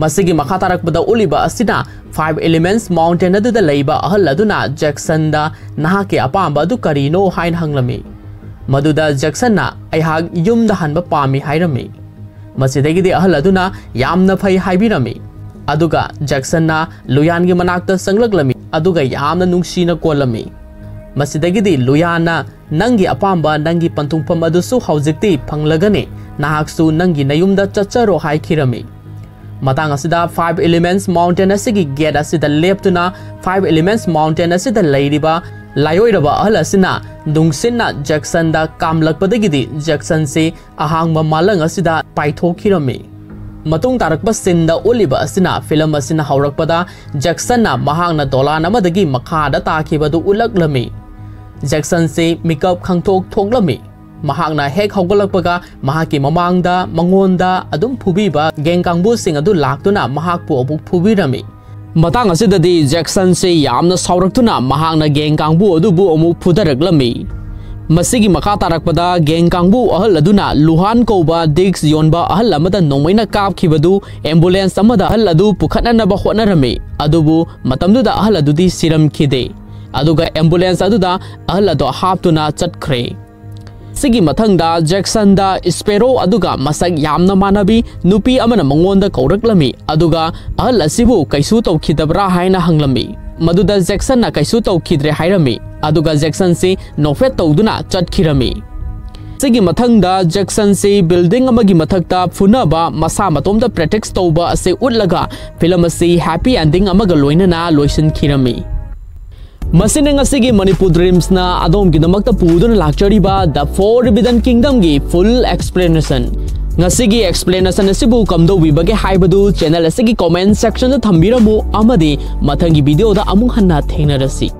ꯃꯁꯤꯒꯤ ꯃꯈꯥ ꯇꯥꯔꯛꯄꯗ ꯎꯠꯂꯤꯕ ꯑꯁꯤꯅ Five Elements Mountain ꯑꯗꯨꯗ ꯂꯩꯕ ꯑꯍꯜ ꯑꯗꯨꯅ ꯖꯦꯛꯁꯟꯗ "ꯅꯍꯥꯛꯀꯤ ꯑꯄꯥꯝꯕ ꯑꯗꯨ ꯀꯔꯤꯅꯣ?" ꯍꯥꯏꯅ ꯍꯪꯂꯝꯃꯤ꯫ ꯃꯗꯨꯗ ꯖꯦꯛꯁꯟꯅ "ꯑꯩꯍꯥꯛ ꯌꯨꯝꯗ ꯍꯟꯕ ꯄꯥꯝꯃꯤ" ꯍꯥꯏꯔꯝꯃꯤ꯫ ꯃꯁꯤꯗꯒꯤꯗꯤ ꯑꯍꯜ ꯑꯗꯨꯅ "ꯌꯥꯝꯅ ꯐꯩ" ꯍꯥꯏꯕꯤꯔꯝꯃꯤ꯫ ꯑꯗꯨꯒ ꯖꯦꯛꯁꯟꯅ ꯂꯨꯌꯥꯟꯒꯤ ꯃꯅꯥꯛꯇ ꯆꯪꯂꯛꯂꯝꯃꯤ, ꯑꯗꯨꯒ ꯌꯥꯝꯅ ꯅꯨꯡꯁꯤꯅ ꯀꯣꯜꯂꯝꯃꯤ꯫ ꯃꯁꯤꯗꯒꯤꯗꯤ ꯂꯨꯌꯥꯟꯅ "ꯅꯪꯒꯤ ꯑꯄꯥꯝꯕ, ꯅꯪꯒꯤ ꯄꯟꯊꯨꯡꯐꯝ ꯑꯗꯨꯁꯨ ꯍꯧꯖꯤꯛꯇꯤ ꯐꯪꯂꯒꯅꯤ, ꯅꯍꯥꯛꯁꯨ ꯅꯪꯒꯤ ꯅꯌꯨꯝꯗ ꯆꯠꯆꯔꯣ" ꯍꯥꯏꯈꯤꯔꯝꯃꯤ꯫ ꯃꯇꯥꯡ ꯑꯁꯤꯗ Five Elements Mountain ꯑꯁꯤꯒꯤ ꯒꯦꯠ ꯑꯁꯤꯗ ꯂꯦꯞꯇꯨꯅ Five Elements Mountain ꯑꯁꯤꯗ ꯂꯩꯔꯤꯕ ꯂꯥꯏꯑꯣꯏꯔꯕ ꯑꯍꯜ ꯑꯁꯤꯅ ꯅꯨꯡꯁꯤꯠꯅ ꯖꯦꯛꯁꯟꯗ ꯀꯥꯝꯂꯛꯄꯗꯒꯤꯗꯤ ꯖꯦꯛꯁꯟꯁꯤ ꯑꯍꯥꯡꯕ ꯃꯥꯂꯪ ꯑꯁꯤꯗ ꯄꯥꯏꯊꯣꯛꯈꯤꯔꯝꯃꯤ꯫ ꯃꯇꯨꯡ ꯇꯥꯔꯛꯄ ꯁꯤꯟꯗ ꯎꯠꯂꯤꯕ ꯑꯁꯤꯅ ꯐꯤꯂꯝ ꯑꯁꯤꯅ ꯍꯧꯔꯛꯄꯗ ꯖꯦꯛꯁꯟꯅ ꯃꯍꯥꯛꯅ ꯗꯣꯂꯥꯟ ꯑꯃꯗꯒꯤ ꯃꯈꯥꯗ ꯇꯥꯈꯤꯕꯗꯨ ꯎꯠꯂꯛꯂꯝꯃꯤ꯫ ꯖꯦꯛꯁꯟꯁꯤ ꯃꯤꯀꯞ ꯈꯪꯊꯣꯛ ꯊꯣꯛꯂꯝꯃꯤ꯫ ꯃꯍꯥꯛꯅ ꯍꯦꯛ ꯍꯧꯒꯠꯂꯛꯄꯒ ꯃꯍꯥꯛꯀꯤ ꯃꯃꯥꯡꯗ ꯃꯉꯣꯟꯗ ꯑꯗꯨꯝ ꯐꯨꯕꯤꯕ ꯒꯦꯡ ꯀꯥꯡꯕꯨꯁꯤꯡ ꯑꯗꯨ ꯂꯥꯛꯇꯨꯅ ꯃꯍꯥꯛꯄꯨ ꯑꯃꯨꯛ ꯐꯨꯕꯤꯔꯝꯃꯤ꯫ ꯃꯇꯥꯡ ꯑꯁꯤꯗꯗꯤ ꯖꯦꯛꯁꯟꯁꯤ ꯌꯥꯝꯅ ꯁꯥꯎꯔꯛꯇꯨꯅ ꯃꯍꯥꯛꯅ ꯒꯦꯡ ꯀꯥꯡꯕꯨ ꯑꯗꯨꯕꯨ ꯑꯃꯨꯛ ꯐꯨꯗꯔꯛꯂꯝꯃꯤ꯫ ꯃꯁꯤꯒꯤ ꯃꯈꯥ ꯇꯥꯔꯛꯄꯗ ꯒꯦꯡ ꯀꯥꯡꯕꯨ ꯑꯍꯜ ꯑꯗꯨꯅ ꯂꯨꯍꯥꯟ ꯀꯧꯕ ꯗꯤꯛꯁ ꯌꯣꯟꯕ ꯑꯍꯜ ꯑꯃꯗ ꯅꯣꯡꯃꯩꯅ ꯀꯥꯞꯈꯤꯕꯗꯨ ꯑꯦꯝꯕꯨꯂꯦꯟꯁ ꯑꯃꯗ ꯑꯍꯜ ꯑꯗꯨ ꯄꯨꯈꯠꯅꯅꯕ ꯍꯣꯠꯅꯔꯝꯃꯤ꯫ ꯑꯗꯨꯕꯨ ꯃꯇꯝꯗꯨꯗ ꯑꯍꯜ ꯑꯗꯨꯗꯤ ꯁꯤꯔꯝꯈꯤꯗꯦ꯫ ꯑꯗꯨꯒ ꯑꯦꯝꯕꯨꯂꯦꯟꯁ ꯑꯗꯨꯗ ꯑꯍꯜ ꯑꯗꯨ ꯍꯥꯞꯇꯨꯅ ꯆꯠꯈ꯭ꯔꯦ꯫ ꯁꯤꯒꯤ ꯃꯊꯪꯗ ꯖꯦꯛꯁꯟꯗ ꯏꯁꯄꯦꯔꯣ ꯑꯗꯨꯒ ꯃꯁꯛ ꯌꯥꯝꯅ ꯃꯥꯟꯅꯕꯤ ꯅꯨꯄꯤ ꯑꯃꯅ ꯃꯉꯣꯟꯗ ꯀꯧꯔꯛꯂꯝꯃꯤ, ꯑꯗꯨꯒ ꯑꯍꯜ ꯑꯁꯤꯕꯨ ꯀꯩꯁꯨ ꯇꯧꯈꯤꯗꯕ꯭ꯔꯥ ꯍꯥꯏꯅ ꯍꯪꯂꯝꯃꯤ꯫ ꯃꯗꯨꯗ ꯖꯦꯛꯁꯟꯅ ꯀꯩꯁꯨ ꯇꯧꯈꯤꯗ꯭ꯔꯦ ꯍꯥꯏꯔꯝꯃꯤ, ꯑꯗꯨꯒ ꯖꯦꯛꯁꯟꯁꯤ ꯅꯣꯛꯐꯦꯠ ꯇꯧꯗꯨꯅ ꯆꯠꯈꯤꯔꯝꯃꯤ꯫ ꯑꯁꯤꯒꯤ ꯃꯊꯪꯗ ꯖꯦꯛꯁꯟꯁꯤ ꯕꯤꯜꯗꯤꯡ ꯑꯃꯒꯤ ꯃꯊꯛꯇ ꯐꯨꯅꯕ, ꯃꯁꯥ ꯃꯇꯣꯝꯇ ꯄ꯭ꯔꯦꯛꯇꯤꯁ ꯇꯧꯕ ꯑꯁꯤ ꯎꯠꯂꯒ ꯐꯤꯂꯝ ꯑꯁꯤ ꯍꯦꯄꯤ ꯑꯦꯟꯗꯤꯡ ꯑꯃꯒ ꯂꯣꯏꯅꯅ ꯂꯣꯏꯁꯤꯟꯈꯤꯔꯝꯃꯤ꯫ ꯃꯁꯤꯅ ꯉꯁꯤꯒꯤ ꯃꯅꯤꯄꯨꯔ ꯗ꯭ꯔꯤꯝꯁꯅ ꯑꯗꯣꯝꯒꯤꯗꯃꯛꯇ ꯄꯨꯗꯨꯅ ꯂꯥꯛꯆꯔꯤꯕ The Forbidden Kingdomꯒꯤ full explanation꯫ ꯉꯁꯤꯒꯤ explanation ꯑꯁꯤꯕꯨ ꯀꯝꯗꯧꯕꯤꯕꯒꯦ ꯍꯥꯏꯕꯗꯨ ꯆꯦꯅꯦꯜ ꯑꯁꯤꯒꯤ ꯀꯣꯃꯦꯟ ꯁꯦꯛꯁꯟꯗ ꯊꯝꯕꯤꯔꯝꯃꯨ ꯑꯃꯗꯤ ꯃꯊꯪꯒꯤ ꯚꯤꯗꯤꯑꯣꯗ ꯑꯃꯨꯛ ꯍꯟꯅ ꯊꯦꯡꯅꯔꯁꯤ꯫